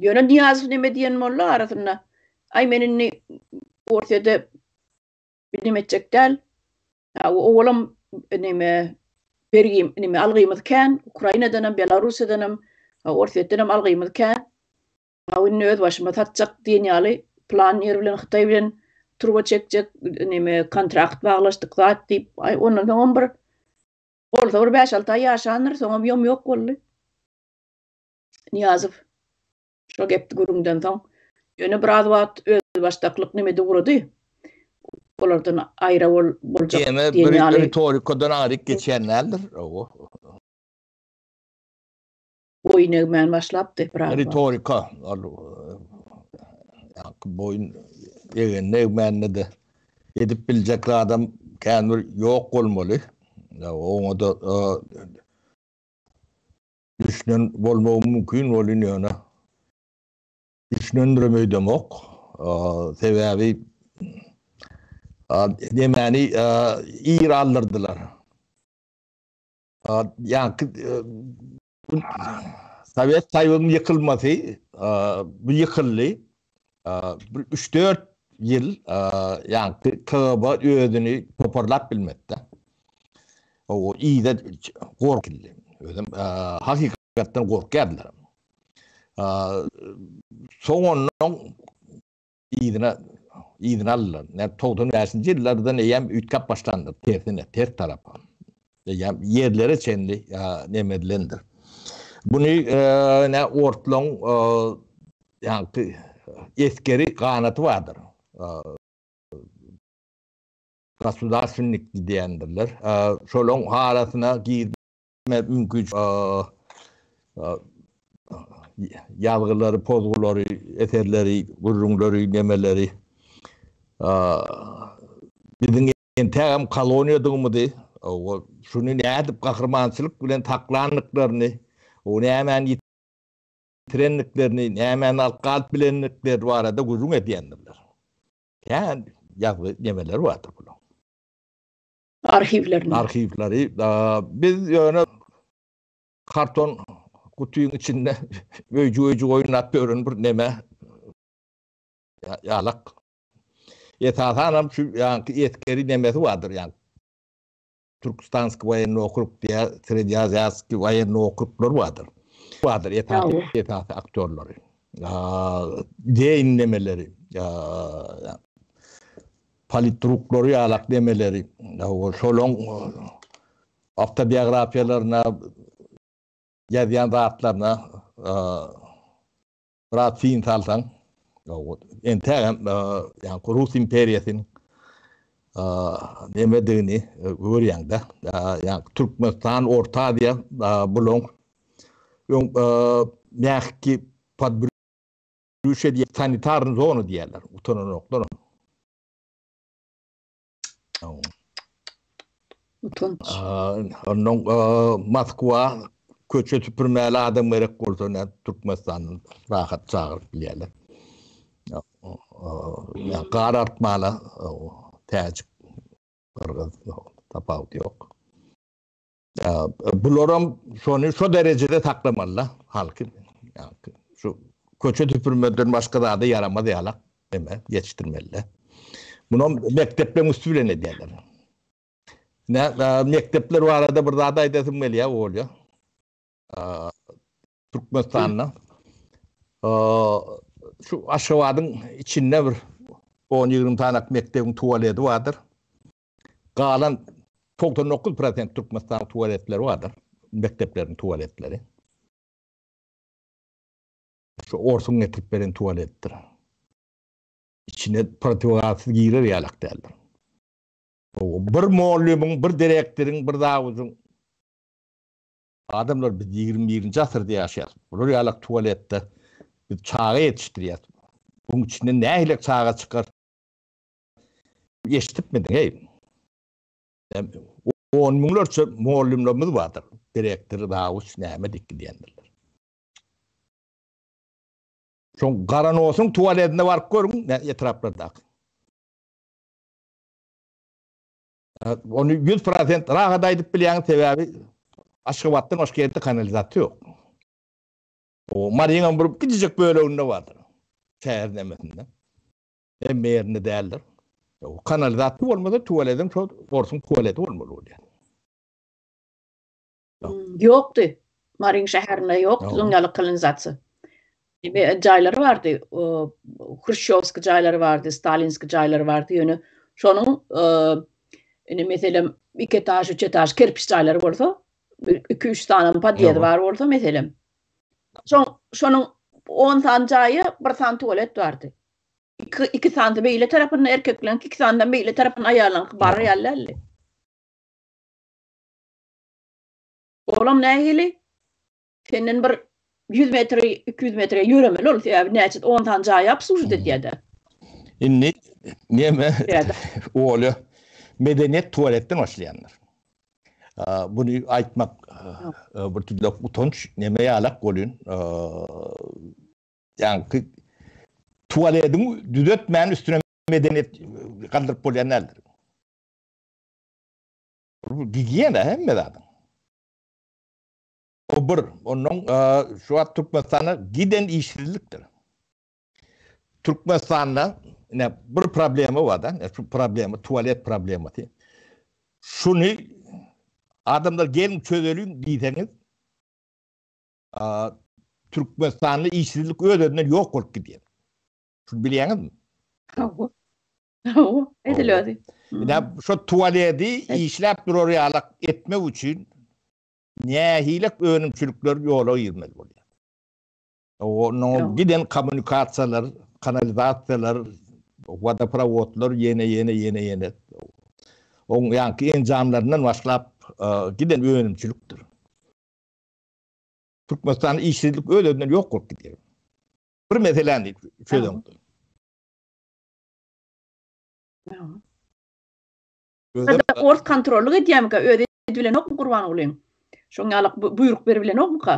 Ýöne Nyýazow neme diýen boldy arasynda? Aý men indi Orsýede neme etjek däl. Owalam neme bergim neme algymyz kän, Ukrainadanam, Belarussiýadanam, Orsýetdenem algymyz kän. Indi öz başyma satjak diýen ýaly plan ýer bilen Hytaý bilen turba çekjek neme kontrakt baglaşdyk zat diýip, aý ondan soňam bir bolsa bir bäş-alty aý ýaşandyr, soňam ýom-ýok boldy. Nyýazow şo gepdi gürrüňden soň ýöne biraz wagt özbaşdaklyk nemede ugrady. Olardan aýra bol boljak diýen ýaly. Ritorikadan aňryk geçýän däldir. Hawa. Boýun egmän başlapdy biraz wagt. Ritorika ol boýun egende egmände-de edip biljek zadam kän bir ýok bolmaly. Oňa-da Düşünen bolmagy mümkin welin ýöne düşünendirem öýdemok. Sebäbi nemäni ir aldyrdylar. Ýaňky Sowet Soýuzynyň ýykylmasy bu ýykyldy. Bir üç-dört ýyl ýaňky KGB özüni toparlap bilmedi-de. O yza gorkyldy. Özem hakykatdan gorkýardylar. Soň ondan yzyna yzyna aldylar. Näme 95-nji ýyllardan eýýäm üýtgäp başlandy tersine, ters tarapa. Eýýäm ýerlere çenli neme edilendir. Buny nä ortlaň ýaňky esgeri ganaty bardyr. Gasudarstwnik diýendirler. Şolaň arasyna girme mümkin ýazgylary, pozgulary, eserleri, gürrüňleri, nemeleri biziň entägem koloniýadygymyzy, şuny nädip gahrymançylyk bilen saklandyklaryny, nämäni ýitirendiklerini, nämäni alyp galyp bilendikleri barada gürrüň edýändirler. Kän ýazgy nemeleri bardyr bulaň. Arhiwlerini. Arhiwleri. Biz ýöne karton gutyň içinde öýjük-öýjük oýnap ýören bir neme ýalak. Esasanam şu ýaňky esgeri nemesi bardyr ýaňky. Türküstanskiý woýennyý okrug diýýär, Sredneaziatskiý woýennyý okruglar bardyr. Bardyr esasy esasy aktýorlary. Deýin nemeleri, politruklary ýalak nemeleri, şolaň awtobiografiýalaryna ýazýan zatlaryna Biraz syn salsaň, entägem ýaňky Rus imperiýasynyň nemedigini görýäň-de. Ýaňky Türkmenistan, Orta Aziýa bulaň öň mähki podbrýuşe diýip sanitarny zona diýýärler. Utananoklar. Utanç. Ondan Moskwa köçe süpürmäli adam gerek bolsa ne Türkmenistandan rahat çagyryp bilýärler. Ya gar artmala täjik gyrgyz tapawut ýok. Bularam şony şo derejede saklamalyda halky. Şu köçe süpürmeden başga zada ýaramaz ýalak eme ýetişdirmelide. Munam mekdepleriň üsti bilen edýärler. Ne mekdepler barada bir zat aýdasym gelýär bolýar. Türkmenistanda şu Aşgabadyň içinde bir 10-20 sany mekdebiň tualeti bardyr. Galan 99 prosent Türkmenistanyň tualetleri bardyr. Mekdepleriň tualetleri. Şu orsuň getirip beren tualetdir. Içine protiwogazsyz girer ýalak däldir. Bir mollymyň, bir direktoryň, bir zawujyň Adamlar biz 21-nji asyrda ýaşaýas. Bular ýalak tualetde biz çaga ýetişdirýäs. Buň içinden nähili çaga çykar? Eşidipmidiň heý? On müňlerçe mugallymlarymyz bardyr. Direktor, zawuç näme diýip gidýändirler. Şoň Garanosyň tualetine baryp görüň, etraplardaky. Ony 100% rahat aýdyp bilýän sebäbi Aşgabatdan başga ýerde kanalizasiýa ýok. O Maryňam bir kiçijek böleginde bardyr. Şäher nemesinde. Hemme ýerinde däldir. Kanalizasiýa bolmasa tualetiň şo orsuň tualeti bolmaly bolýar. Ýokdy. Maryň şäherinde ýokdy şoň ýaly kanalizasiýa. Jaýlary bardy, Hruşýowskiý jaýlary bardy, Stalinskiý jaýlary bardy, ýöne şonuň indi meselem iki etaž, üç etaž kerpiç jaýlary bolsa, iki-üç sany podýezdi bar bolsa meselem, şoň şonuň on sany jaýa bir sany tualet bardy. Iki, iki sanysy beýle tarapynda erkekleriňki, iki sany beýle tarapynda aýallaryňky bar ýaly däldi. Olam nähili? Senden bir 100 metre, 200 metre ýöremeli ol, sebäbi näçe 10 sany jaýy obslužit edýär-de. Indi neme? Olýa medeniýet tualetden başlaýandyr. Buny aýtmak bir türlü utanç, neme ýalak bolýan. Ýaňky tualediň düzetmän üstüne medeniýet galdyryp bolýan däldir. Bu gigiýena hemme zadyň. O bir, ondan şu wagt Türkmenistanda giden işsizlikdir. Türkmenistanda ine bir problema bar da, şu problema tualet problemasy. Şuny adamlar geliň çözeliň diýseňiz, Türkmenistanda işsizlik öz-özünden ýok bolup gidýär. Şuny bilýäňizmi? Hawa. Hawa, edil özi. Ine şu tualeti işläp durar ýalak etmek üçin nähili önümçilikler ýola girmeli bolýar. Onuň giden kommunikasiýalar, kanalizasiýalar, wodoprowodlar ýene ýene ýene ýene. Oň ýaňky enjamlaryndan başlap giden önümçilikdir. Türkmenistanda işsizlik öz-özünden ýok bolup gidýär. Bir meseläni çözeňde. Ors kontrollyk edýärmika? Özi edibilenokmy Gurbangulyň? Şoň ýaly buýruk beribilenokmyka?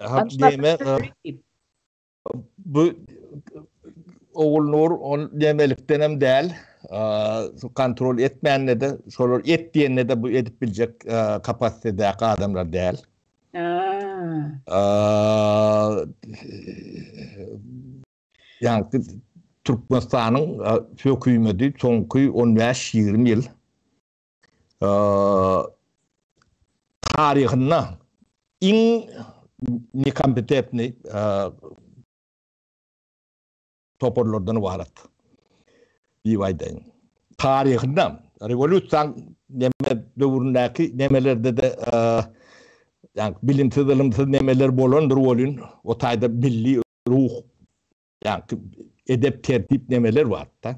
Ha, diýme, bu Ogulnur ol demelikden hem däl. Şu kontrol etmände-de, şolar et diýende-de bu edip biljek kapasitedäki adamlar däl. Ýaňky Türkmenistanyň hökümeti soňky on bäş-ýigrimi ýyl taryhynda iň nekompetentnyý toparlardan ybarat diýip aýdaýyn. Taryhynda rewolýusiýaň neme döwründäki nemelerde-de ýa bilimsiz, ylymsyz nemeler bolandyr welin, o taýda milli ruh, ýa edep, tertip nemeler bardy-da.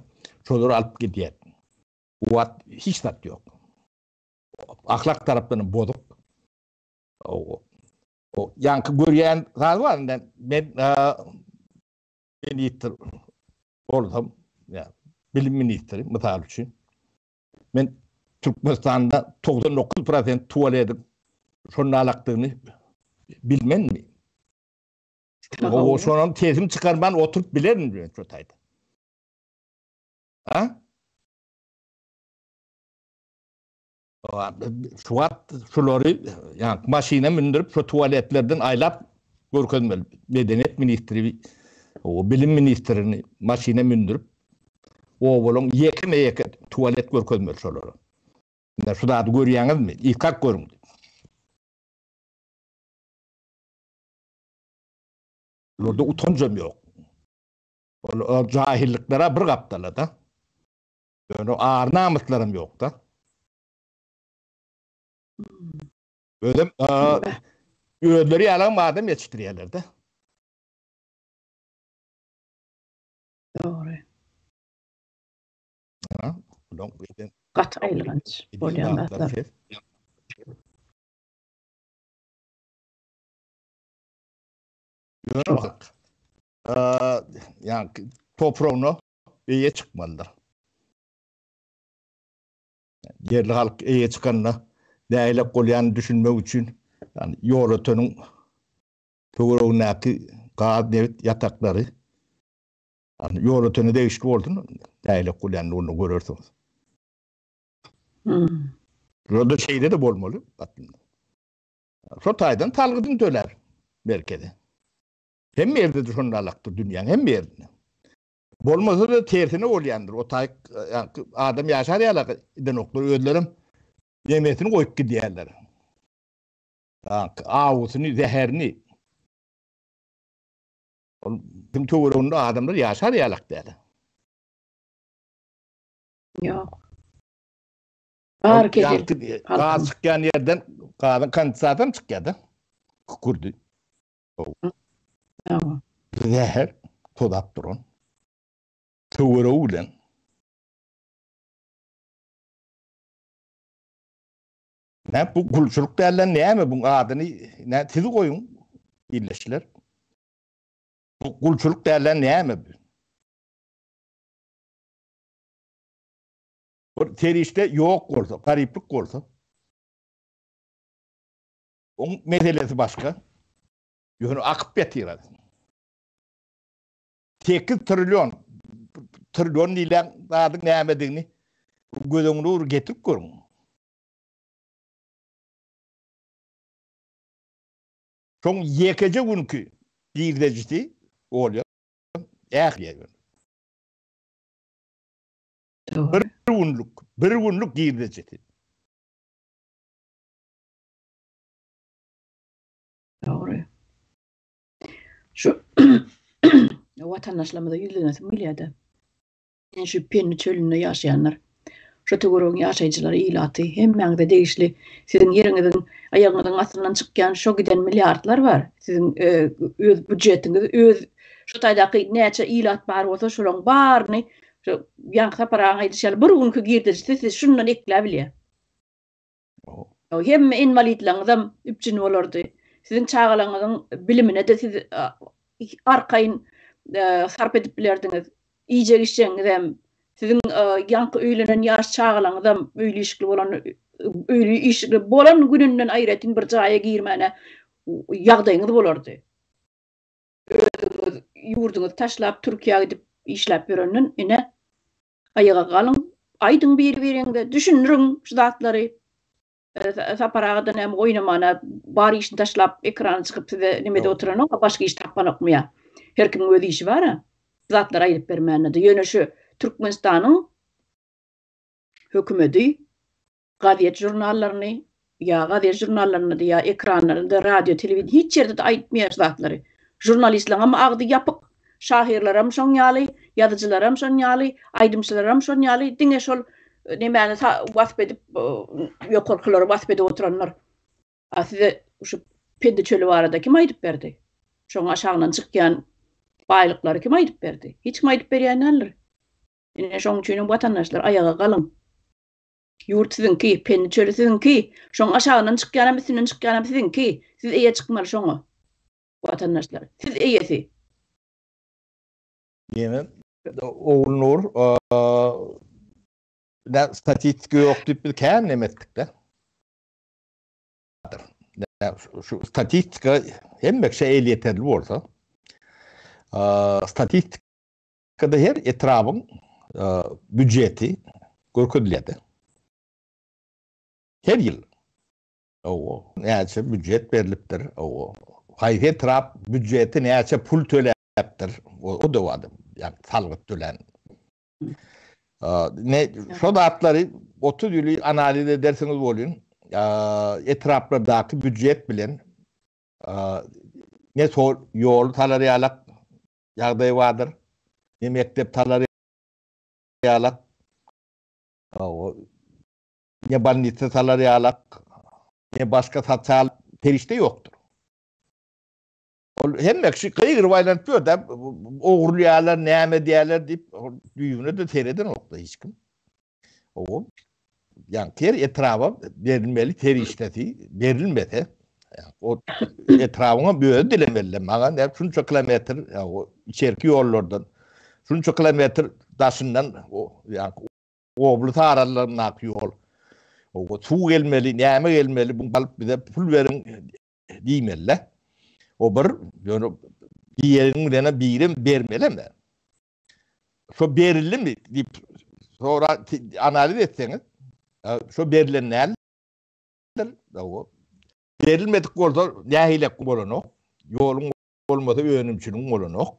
Şolary alyp gidýär. Bu wagt hiç zat ýok. Ahlak tarapdan hem bozuk. O ýaňky görýän zat bar indi men ministr bolsam, ýa bilim ministri mysal üçin. Men Türkmenistanda 99 prosent tualetiň şonalakdygyny bilmenmi? O şonam sesim çykarman oturyp bilerin men şo taýda. Ha? Şu wagt şulary ýa maşyna mündürip şu tualetlerden aýlap görkezmeli. Medeniýet ministri, o bilim ministrini maşyna mündürip obalaň ýekeme-ýeke tualet görkezmeli şolara. Indi şu zady görýäňizmi? Yzkak görüň diýip. Bularda utanjam ýok. Ol jahillikler-ä bir gapdala-da. Ýöne ar-namyslaram ýok-da. Özem özleri ýalam adam ýetişdirýärler-de. Dogry. Gaty aýylganç bolýan zatlar. Ýöne halk ýa topragyna eýe çykmalydyr. Ýerli halk eýe çykanda nähilek bolýanyny düşünmek üçin, ýagny Ýolöteniň töweregindäki gaz, nebit ýataklary ýagny Ýolötene degişli bolsun, nähilek bolýanyny onda görersiňiz. Hmm. Şurada şeýle-de bolmaly aslynda. Şo taýdan salgydyny tölär merkeze. Hemme ýerde-de şonda alakdyr dünýäň hemme ýerinde. Bolmasa-da tersine bolýandyr. O taýyk adam ýaşar ýaly edenoklar özlerem nemesini goýup gidýärler. Awusyny, zäherini. Ol biziň töwereginde adamlar ýaşar ýalak däl. Ýok. Bar kesel. Gaz çykýan ýerden gazyň kondensatam çykýar-da. Kükürdi. Zäher tozap duran töweregi bilen. Nä bu gulçulyk dälden näme buň adyny nä siz goýuň illeşler. Bu gulçulyk dälden näme bu? Bir serişde ýok bolsa, garyplyk bolsa Oň meselesi başga. Ýöne akyp ýatyr. 8 trillion trillion diýlen zadyň nämedigini göz öňüne bir getirip görüň. Şoň ýekeje günki girdejisi bolýar. Ähli. Bir günlük, bir günlük girdejisi. Dogry. Şu watandaşlarymyza ýüzlenesim gelýär-de. Men şu Pendi çölünde ýaşaýanlar, şu töweregiň ýaşaýjylary, ilaty, hemmäňize degişli, siziň ýeriňiziň aýagyňyzyň astyndan çykýan şo giden milliardlar bar. Siziň öz býujetiňiz, öz şu taýdaky näçe ilat bar bolsa, şolaryň baryny şu ýaňky Sapar agaň aýdyşy ýaly bir günki girdejisi siz şundan ekläbilýär. Hemme inwalidleriňizem üpjün bolardy. Siziň çagalaryňyzyň bilimine-de siz arkaýyn sarp edip bilerdiňiz. Iýjek-içjegiňizem, siziň ýaňky öýlenen ýaş çagalaryňyzam öýli-işikli bolan, öýli-işikli bolan gününden aýratyn bir jaýa girmäne ýagdaýyňyz bolardy. Özüňiz ýurduňyzy taşlap Türkiýä gidip işläp ýörenden ine. Aýaga galyň, aýdyň biri-biriňize, düşündiriň şu zatlary. Sapar aga-da näme oýnamana bar işini taşlap ekrana çykyp size neme edip oturanok, başga iş tapanokmy ýa? Her kimiň öz işi bar-a. Şu zatlary aýdyp bermände-de. Ýöne şu Türkmenistanyň hökümeti gazet žurnallaryny ýa gazet žurnallarynda-da ýa ekranlarynda, radio, telewideniýe hiç ýerde-de aýtmaýar şu zatlary. Žurnalistleňem agzy ýapyk, şahyrlaram şoň ýaly, ýazyjylaram şoň ýaly, aýdymçylaram şoň ýaly, diňe şol nemäni wasp edip, ýokarkylary wasp edip oturanlar. A size şu Pendi çöli barada kim aýdyp berdi? Şoň aşagyndan çykýan baýlyklary kim aýdyp berdi? Hiç kim aýdyp berýän däldir. Ine şoň üçinem watandaşlar aýaga galyň. Ýurt siziňki, Pendi çöli siziňki. Şoň aşagyndan çykýanam, üstünden çykýanam siziňki. Siz eýe çykmaly şoňa. Watandaşlar, siz eýesi. Ýene Ogulnur, nä statistika ýok diýip biz kän neme etdik-de. Şu statistika hemme kişä elýeterli bolsa, statistikada her etrabyň býujeti görkezilýär-de. Her ýyl. Hawa, näçe býujet berlipdir, hawa, haýsy etrap býujete näçe pul töläpdir, o-da bar, ýagny salgyt tölän. Ne, şo zatlary 30 ýyly analiz edersiňiz welin, etraplardaky býujet bilen ne şol ýol salar ýalak ýagdaý bardyr, ne mekdep salar ýalak, hawa, Ne bolnisa salar ýalak, ne başga sosial serişde ýokdur. Ol hemme kişi gygyryp aýlanyp ýör-dä, ogurlaýarlar, näme edýärler diýip, düýbüne-de seredenok-da hiç kim. Owo, ýagny her etraba berilmeli serişdesi berilmese, o etrabyňam özi dilemeli-de, maňa näme şunça kilometr, içerki ýollardan, şunça kilometr daşyndan, ýagny Obly sarallaryndaky ýol. Owa suw gelmeli, näme gelmeli, bu alyp bize pul beriň diýmeli-de. O bir, ýöne diýeniň bilenem birem bermelem. Şo berildimi diýip sora analiz etseňiz, şo berlen däldir. Owa. Berilmedik bolsa nähilek bolanok. Ýoluň bolmasa önümçiligiň bolanok.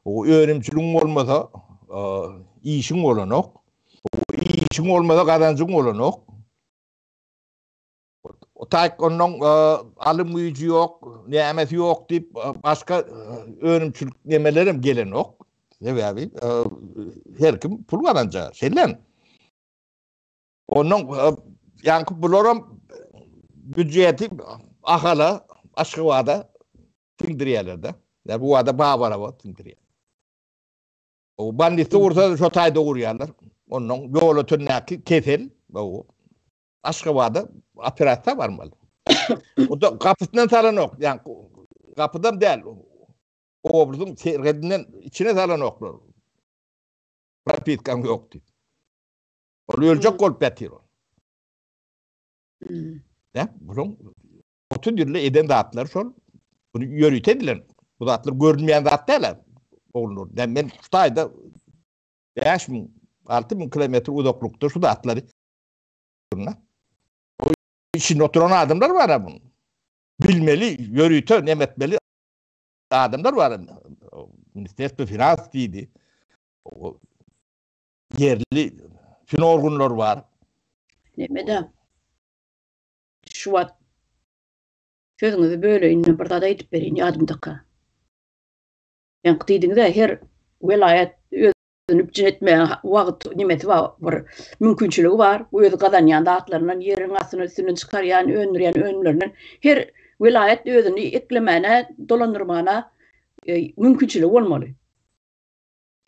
O önümçiligiň bolmasa işiň bolanok. O işiň bolmasa gazanjyň bolanok. O taýk ondan alym güýji ýok, nämesi ýok diýip başga önümçilik nemelerem gelenok. Sebäbi her kim pul gazanja, şeýle. Ondan ýaňky bularam býujeti Ahala, Aşgabada siňdirýärler-de. Ýa bu wada Babaraba siňdirýär. O banditde ursa şo taýda urýarlar. Ondan Ýolötendäki kesel, bu Aşgabada operasiýa barmaly. O da gapysyndan salanok, ýa gapydan däl. Oblusyň serhedinden içine salanoklar. Propiskaň ýok diýip. Ol öljek bolup ýatyr ol. Nä, bunuň 30 ýylda eden zatlary şol. Bunu ýörite edilen. Bu zatlar görünmeýän zat däl. Ogulnur. Näme men şu taýda 5000, 6000 kilometr uzaklykda şu zatlary O içinde oturan adamlar bar ha bunun. Bilmeli, ýörite neme etmeli adamlar bar. Ministerstvo finans diýdi. Ýerli finorgunlar bar. Neme-de, şu wagt sözüňizi böleýin-de bir zat aýdyp bereýin ýadymdaka. Ýaňky diýdiňiz-ä her welaýat özüni üpjün etmäge wagt nemesi bar, bir mümkinçiligi bar. Özi gazanýan zatlaryndan, ýeriň astyna üstünden çykarýan, öndürýän önümlerinden her welaýat özüni eklemäne, dolandyrmana mümkinçiligi bolmaly.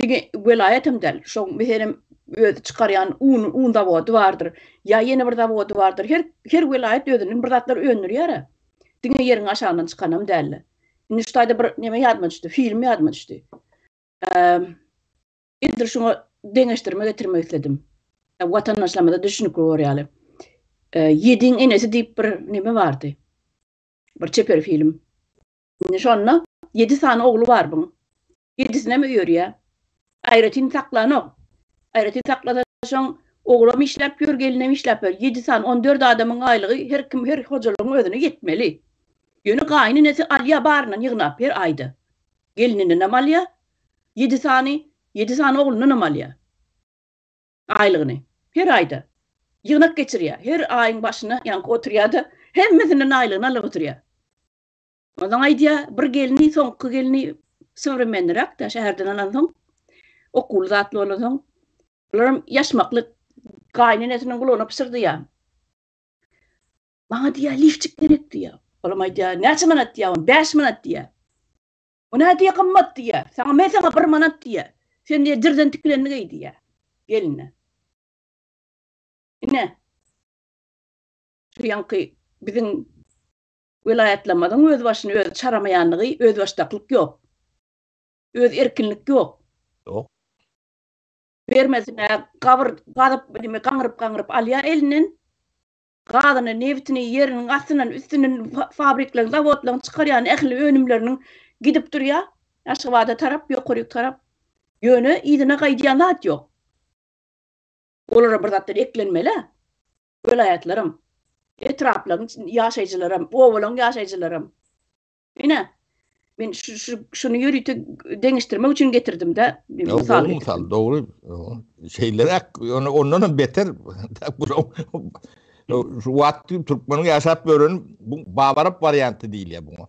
Diňe welaýat hem däl, şoň meselem özi çykarýan un, un zawody bardyr, ýa ýene bir zawody bardyr. Her her welaýat özünden bir zatlar öndürýär-ä. Diňe ýeriň aşagyndan çykanam däl-de. Indi şu taýda bir neme ýadyma düşdi, film ýadyma düşdi. Edil şuňa deňeşdirme getirmek isledim. Watandaşlarymyza düşünikli bolar ýaly. Ýediň enesi diýip bir neme bardy. Bir çeper film. Indi şonda ýedi sany ogly bar buň. Ýedisinem öýerýär. Aýratyn saklanok. Aýratyn saklasa şoň oglam işläp ýör, gelinem işläp ýör. Ýedi sany, 14 adamyň aýlygy her kim her hojalygyň özüne ýetmeli. Ýöne gaýynenesi alýar baryndan ýygnap her aýda. Gelinindenem alýar, ýedi sany, ýedi sany oglundanam alýar. Aýlygyny. Her aýda. Ýygnak geçirýär. Her aýyň başyna ýaňky oturýar-da, hemmesinden aýlygyny alyp oturýar. Onsoň aýdýar, bir gelni, soňky gelni sowremenniräk-dä, şäherden alansoň, okuwly zatly bolansoň, bularam ýaşmakly gaýynenesiniň gulagyna pyşyrdaýar. Maňa diýýär, lifçik gerek diýýär. Olam aýdýar, näçe manat diýýär, on bäş manat diýýär. O nä diýýär, gymmat diýýär. Saňa men saňa bir manat diýýär. Sen diýýär, dirden tikilenini geý diýýär geline. Ine, şu ýaňky biziň Welaýatlarymyzyň öz başyny özi çaramaýanlygy, özbaşdaklyk ýok. Öz erkinlik ýok. Ýok. Bermesine gabyr gazyp, neme gaňryp-gaňryp alýar elinden. Gazyny, nebitini ýeriniň astyndan, üstünden fabrikleriň, zawodlaryň çykarýan ähli önümleriniň gidip durýar. Aşgabada tarap, ýokaryk tarap. Ýöne yzyna gaýdýan zat ýok. Olara bir zatdan eklenmeli-ä. Welaýatlaram, etraplaryň ýaşaýjylaram, obalaryň ýaşaýjylaram. Ine, men şu şu şuny ýörite deňeşdirmek üçin getirdim-de, bir mysal getirdim. Mysal, dogry. Şeýleräk, ýöne ondan hem beter. Şu wagt türkmeniň ýaşap ýören bu babarap warianty diýilýär buňa.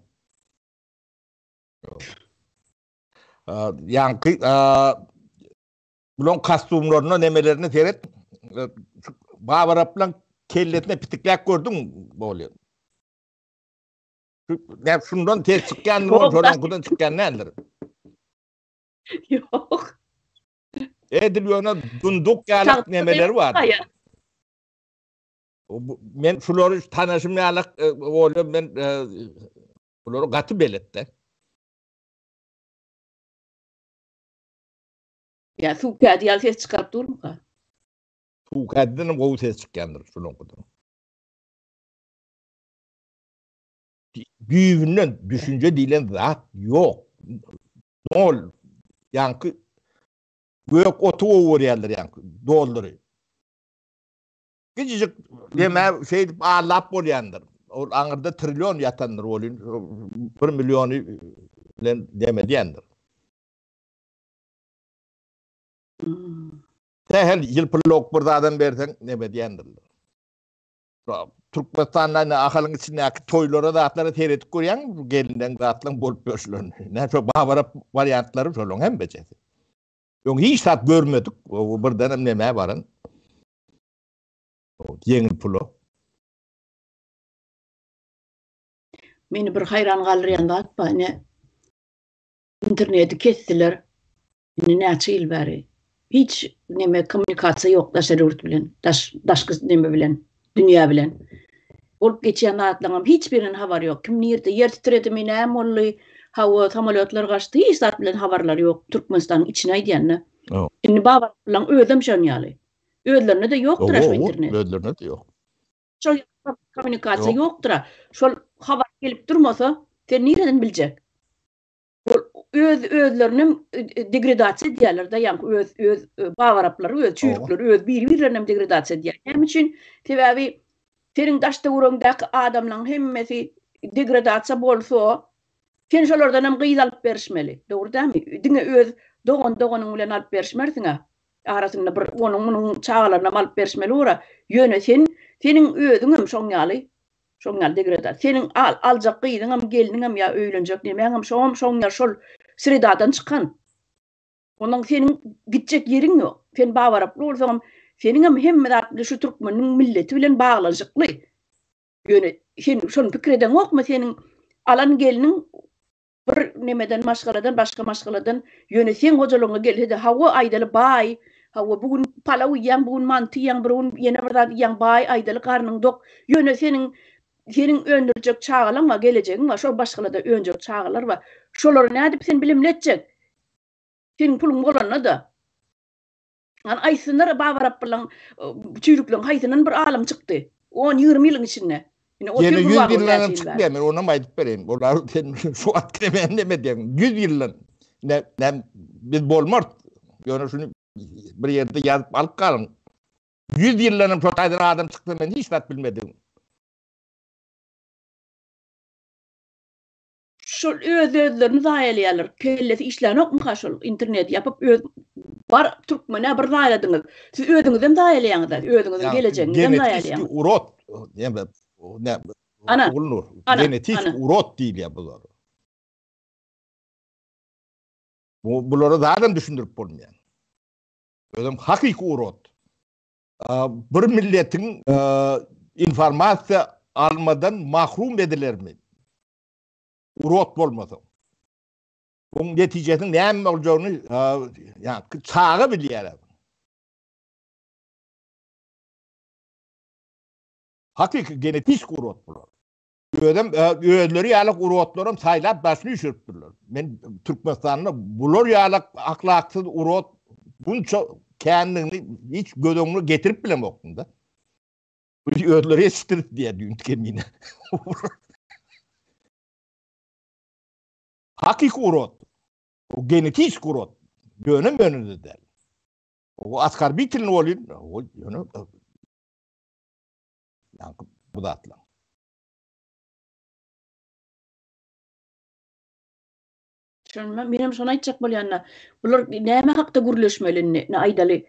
Ýaňky Bulaň kostumlaryna nemelerine seret. Babaraplaň kellesine pitikläp gördüň bolýar. Näme şundan ses çykýan bol, şonuňkydan çykýan däldir. Ýok. Edil ýöne dunduk ýaly nemeleri bar. Men şulary tanaşym ýaly bolýar, men bulary gaty beletde. Ýa suw kädi ýaly ses çykaryp durmyka? Suw kädiden hem gowy ses çykýandyr şulaňkydan. Düýbünden düşünje diýlen zat ýok. Nol. Ýaňky gök oty gowy görýärler ýaňky dollary. Kiçijik demä şeýdip allap bolýandyr. Ol aňyrda trillion ýatandyr welin bir milliony bilen demedýändir. Sähel ýylpyllawuk bir zadam berseň neme diýendirler. Türkmenistanda ine Ahalyň içindäki toýlara zatlara seredip görýäňmi bu gelinleň zatlaň bolup ýörşlerini. Näme şo babarap wariantlary şolaň hemmejesi. Öň hiç zat görmedik, birdenem nämä baran. Ýeňil pula. Meni bir haýran galdyrýan zat bar, ine Interneti kesdiler. Indi näçe ýyl bäri. Hiç neme kommunikasiýa ýok daşary ýurt bilen, daş daşky neme bilen, dünýä bilen. Bolup geçýän zatlaryň hiç birinden habary ýok. Kim nirde ýer titredimi, näme boldy, hawa, samolýotlar gaçdy, hiç zat bilen habarlary ýok. Türkmenistanyň içini aýdýan-da. Indi babalarlaň özem şon ýaly. Özlerinde-de ýokdur-a şu internet. Özlerinde-de ýok. Şol kommunikasiýa ýokdur-a. Şol habar gelip durmasa, sen nireden biljek? Ol öz özlerinem degradasiýa edýärler-de, ýaňky öz öz babaraplary, öz çüýrükleri, öz biri-birlerinem degradasiýa edýär. Näme üçin? Sebäbi seniň daş-töweregiňdäki adamlaryň hemmesi degradasiýa bolsa, sen şolardan hem gyz alyp berişmeli. Dogry dälmi? Diňe öz dogan-doganyň bilen alyp berişmersiň-ä. Arasynda bir onuň-munuň çagalarynam alyp berişmeli bor-a. Ýöne sen, seniň özüňem şoň ýaly Şoň ýaly degreda. Seniň al, aljak gyzyňam, gelniňem ýa öýlenjek nemäňem şoňam şoň ýaly şol sredadan çykan. Ondan seniň gitjek ýeriň ýok. Sen babaraply bolsaňam, seniňem hemme zat bilen şu türkmeniň milleti bilen baglanyşykly. Ýöne sen şony pikir edeňokmy seniň alan gelniň Bir nemeden maşgaladan başga maşgaladan ýöne seň hojalygyňa gelsede hawa aýdaly baý hawa bu gün palaw iýýäň bu gün manty iýýäň bir gün ýene bir zat iýýäň baý aýdaly garnyň dok ýöne seniň seniň öndürjek çagalaň bar gelejegiň bar şol maşgalada önjek çagalar bar şolary nädip sen bilimli etjek seniň puluň bolanda-da. Hany aýtsynlar Babarapbylaň çüýrükleň haýsyndan bir alym çykdy? On, 20 ýylyň içinde. Ine otyr Ýene 100 ýyldan hem çykmaýar, men onam aýdyp bereýin. Olar sen şu wagt näme näme diýen? 100 ýyldan. Ne, näme biz bolmarys. Ýöne şuny. Bir ýerde ýazyp alyp galyň. 100 ýyldan hem şo taýdan adam çyksa men hiç zat bilmedim. Şol öz-özlerini zaýalaýarlar. Kellesi işlänokmyka şol interneti ýapyp öz bar türkmenä bir zaýaladyňyz. Siz özüňizem zaýalaýaňyz-a, özüňiziň gelejegiňizem zaýalaýaňyz. Urod, näme, näme, Ana, Ogulnur, ana, genetik ana. urod diýilýär bulara. Bu bulara zadam düşündirip bolmaýar. Özem hakyky urod. Bir milletiň informasiýa almadan mahrum edilermi? Urod bolmasa. Buň netijesiniň näme boljagyny ýa çaga bilýär. Hakyky genetik urod bular. Özem özleri ýaly urodlaram saýlap başyny üýşüripdirler. Men Türkmenistanda bular ýaly ahlaksyz urod bunça kändigini hiç göz öňüne getirip bilemokdym-da. Özleri ýetişdirip diýýär düýn kemine. Hakyky urod. O genetik urod. Ýöne möne-de däl. O askorbitilni bolýan, o ýöne Ýaňky bu zatlar. Şonda menem şony aýtjak bolýan-da. Bular näme hakda gürleşmeli indi? Ine aýdaly,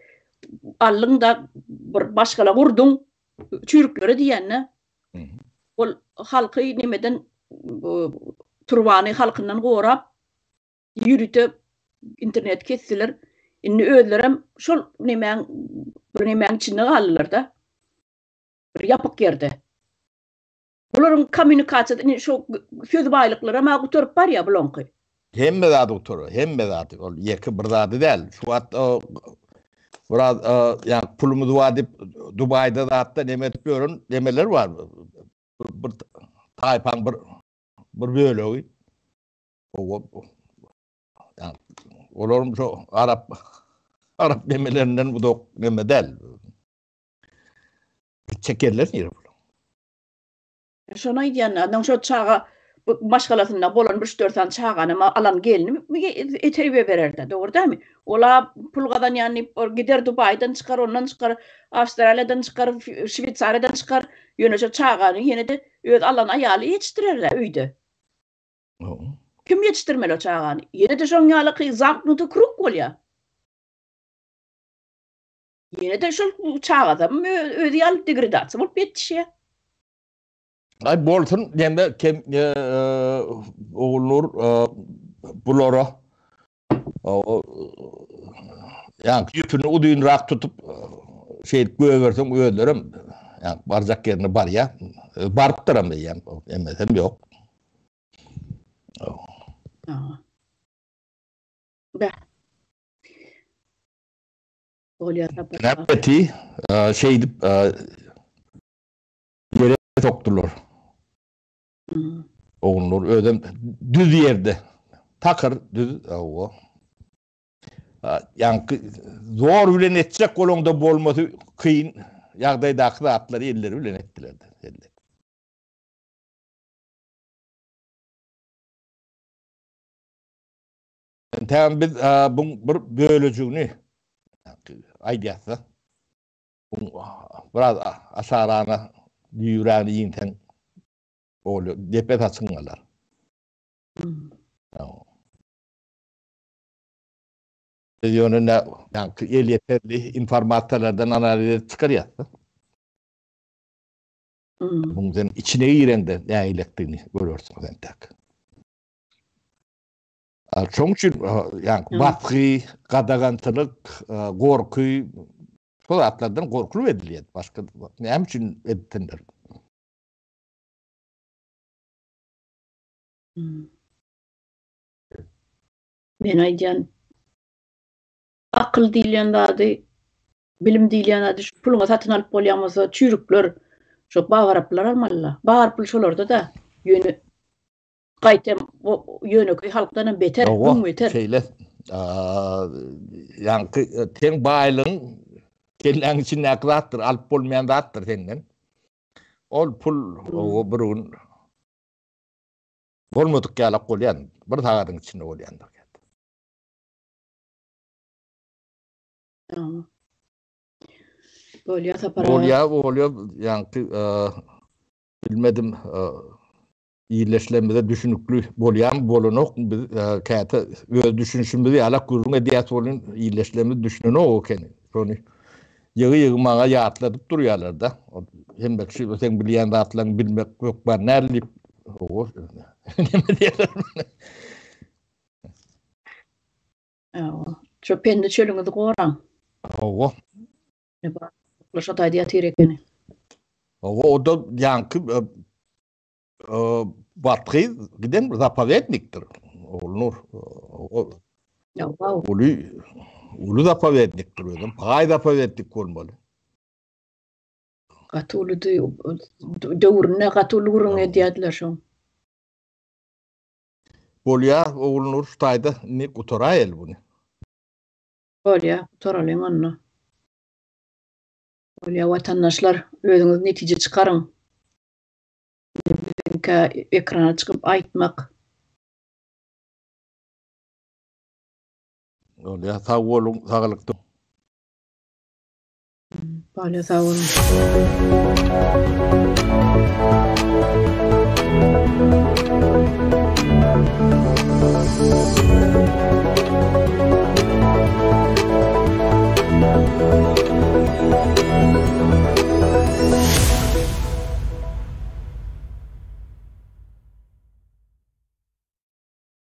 aldyň-da bir maşgala gurduň, çüýrüklere diýýän-de. Ol halky nemeden turbany halkyndan gorap, ýörite internet kesdiler. Indi özlerem şol nemäň bir nemäň içinde galdylar-da. Bir ýapyk ýerde. Bularyň kommunikasiýasy indi şo söz baýlyklaram-a gutaryp barýar bulaňky. Hemme zady gutarar, hemme zady. Ol ýeke bir zady däl. Şu wagt biraz ýa pulumyz bar diýip Dubaýda zatda neme edip ýören nemeler bar. Bir taýpaň bir bir bölegi. Olaryň şo arap arap nemelerinden uzak neme däl. Gitjek ýerleri nire bulaň? Şony aýdýan, onnoň şo çaga bu maşgalasynda bolan bir üç-dört sany çaganam alan gelni terbiýe bererde, dogry dälmi? Ol-a pul gazanýan diýip, ol gider Dubaýdan çykar, ondan çykar, Awstraliýadan çykar, Şweýsariýadan çykar, ýöne şo çagany ýene-de öz alan aýaly ýetişdirer-dä öýde. Kim ýetişdirmeli o çagany? Ýene-de şoň ýaly zamknuty krug bolýar. Ýene-de şol çagasam özi ýaly degradasiýa bolup ýetişýär. Aý bolsun neme kem Ogulnur bulara ýa ýüpüni uzynrak tutup şeýdip goýberseň özlerem ýa barjak ýerine barýar. Barypdyram diýýän emesem ýok. Bäh. Bolýar Sapar. Näbeti şeýdip ýere sokdular. Ogulnur özem düz ýerde. Takyr düz hawa. Ýaňky zor bilen etjek bolaňda bolmasy kyn ýagdaýdaky zatlary elleri bilen etdiler. Entägem biz buň bir bölejigini aýdýas-da. Buň biraz aşarana düýräni iýnseň bolýar, depe saçyň galar. Biz ýöne nä ýaňky elýeterli informasiýalardan analiz edip çykarýas-da. Buň sen içine gireňde nähilekdigini görersiň entäk. Şoň üçin ýa basgy, gadagançylyk, gorky şol zatlardan gorkulyp edilýär. Başga näme üçin edipdirler? Men aýdýan akyl diýilýän zady, bilim diýilýän zady şu puluňa satyn alyp bolýan bolsa çüýrükler, şo bagaraplar almalylar. Bar pul şolarda-da. Ýöne Gaýtam ýönekeý halkdanam beter, müň beter. Şeýle. Ýaňky seň baýlygyň kelläň içindäki zatdyr, alyp bolmaýan zatdyr senden. Ol pul o bir gün bolmadyk ýalak bolýan, bir sagadyň içinde bolýandyr. Bolýa Sapar aga. Bolýa, bolýa, ýaňky bilmedim illeşlerimize düşünikli bolýamy bolanokmy biz käte öz düşünişimizi ýalak gürrüň edýäs welin illeşlerimiz düşünenok ekeni. Şony ýygy-ýygy maňa ýatladyp durýarlar-da. Hemme kişi seň bilýän zatlaryňy bilmek hökman däl diýip, neme diýerler. Hawa. Şo pendi çölüňizi goraň. Hawa. Şo taýda ýatyr ekeni. Hawa, o-da ýaňky Bathyz giden bir zapowednikdir. Ogulnur. Uly uly zapowednikdir özem. Paý zapowednik bolmaly. Gaty uludy. Döwründe gaty uly gürrüň edýärdiler şoň. Bolýa Ogulnur şu taýda indi gutaraýaly buny. Bolýa gutaralyň onda. Bolýa watandaşlar özüňiz netije çykaryň. Biziňkä ekrana çykyp aýtmak. Bolýa sag boluň saglykda. Bolýa sag boluň.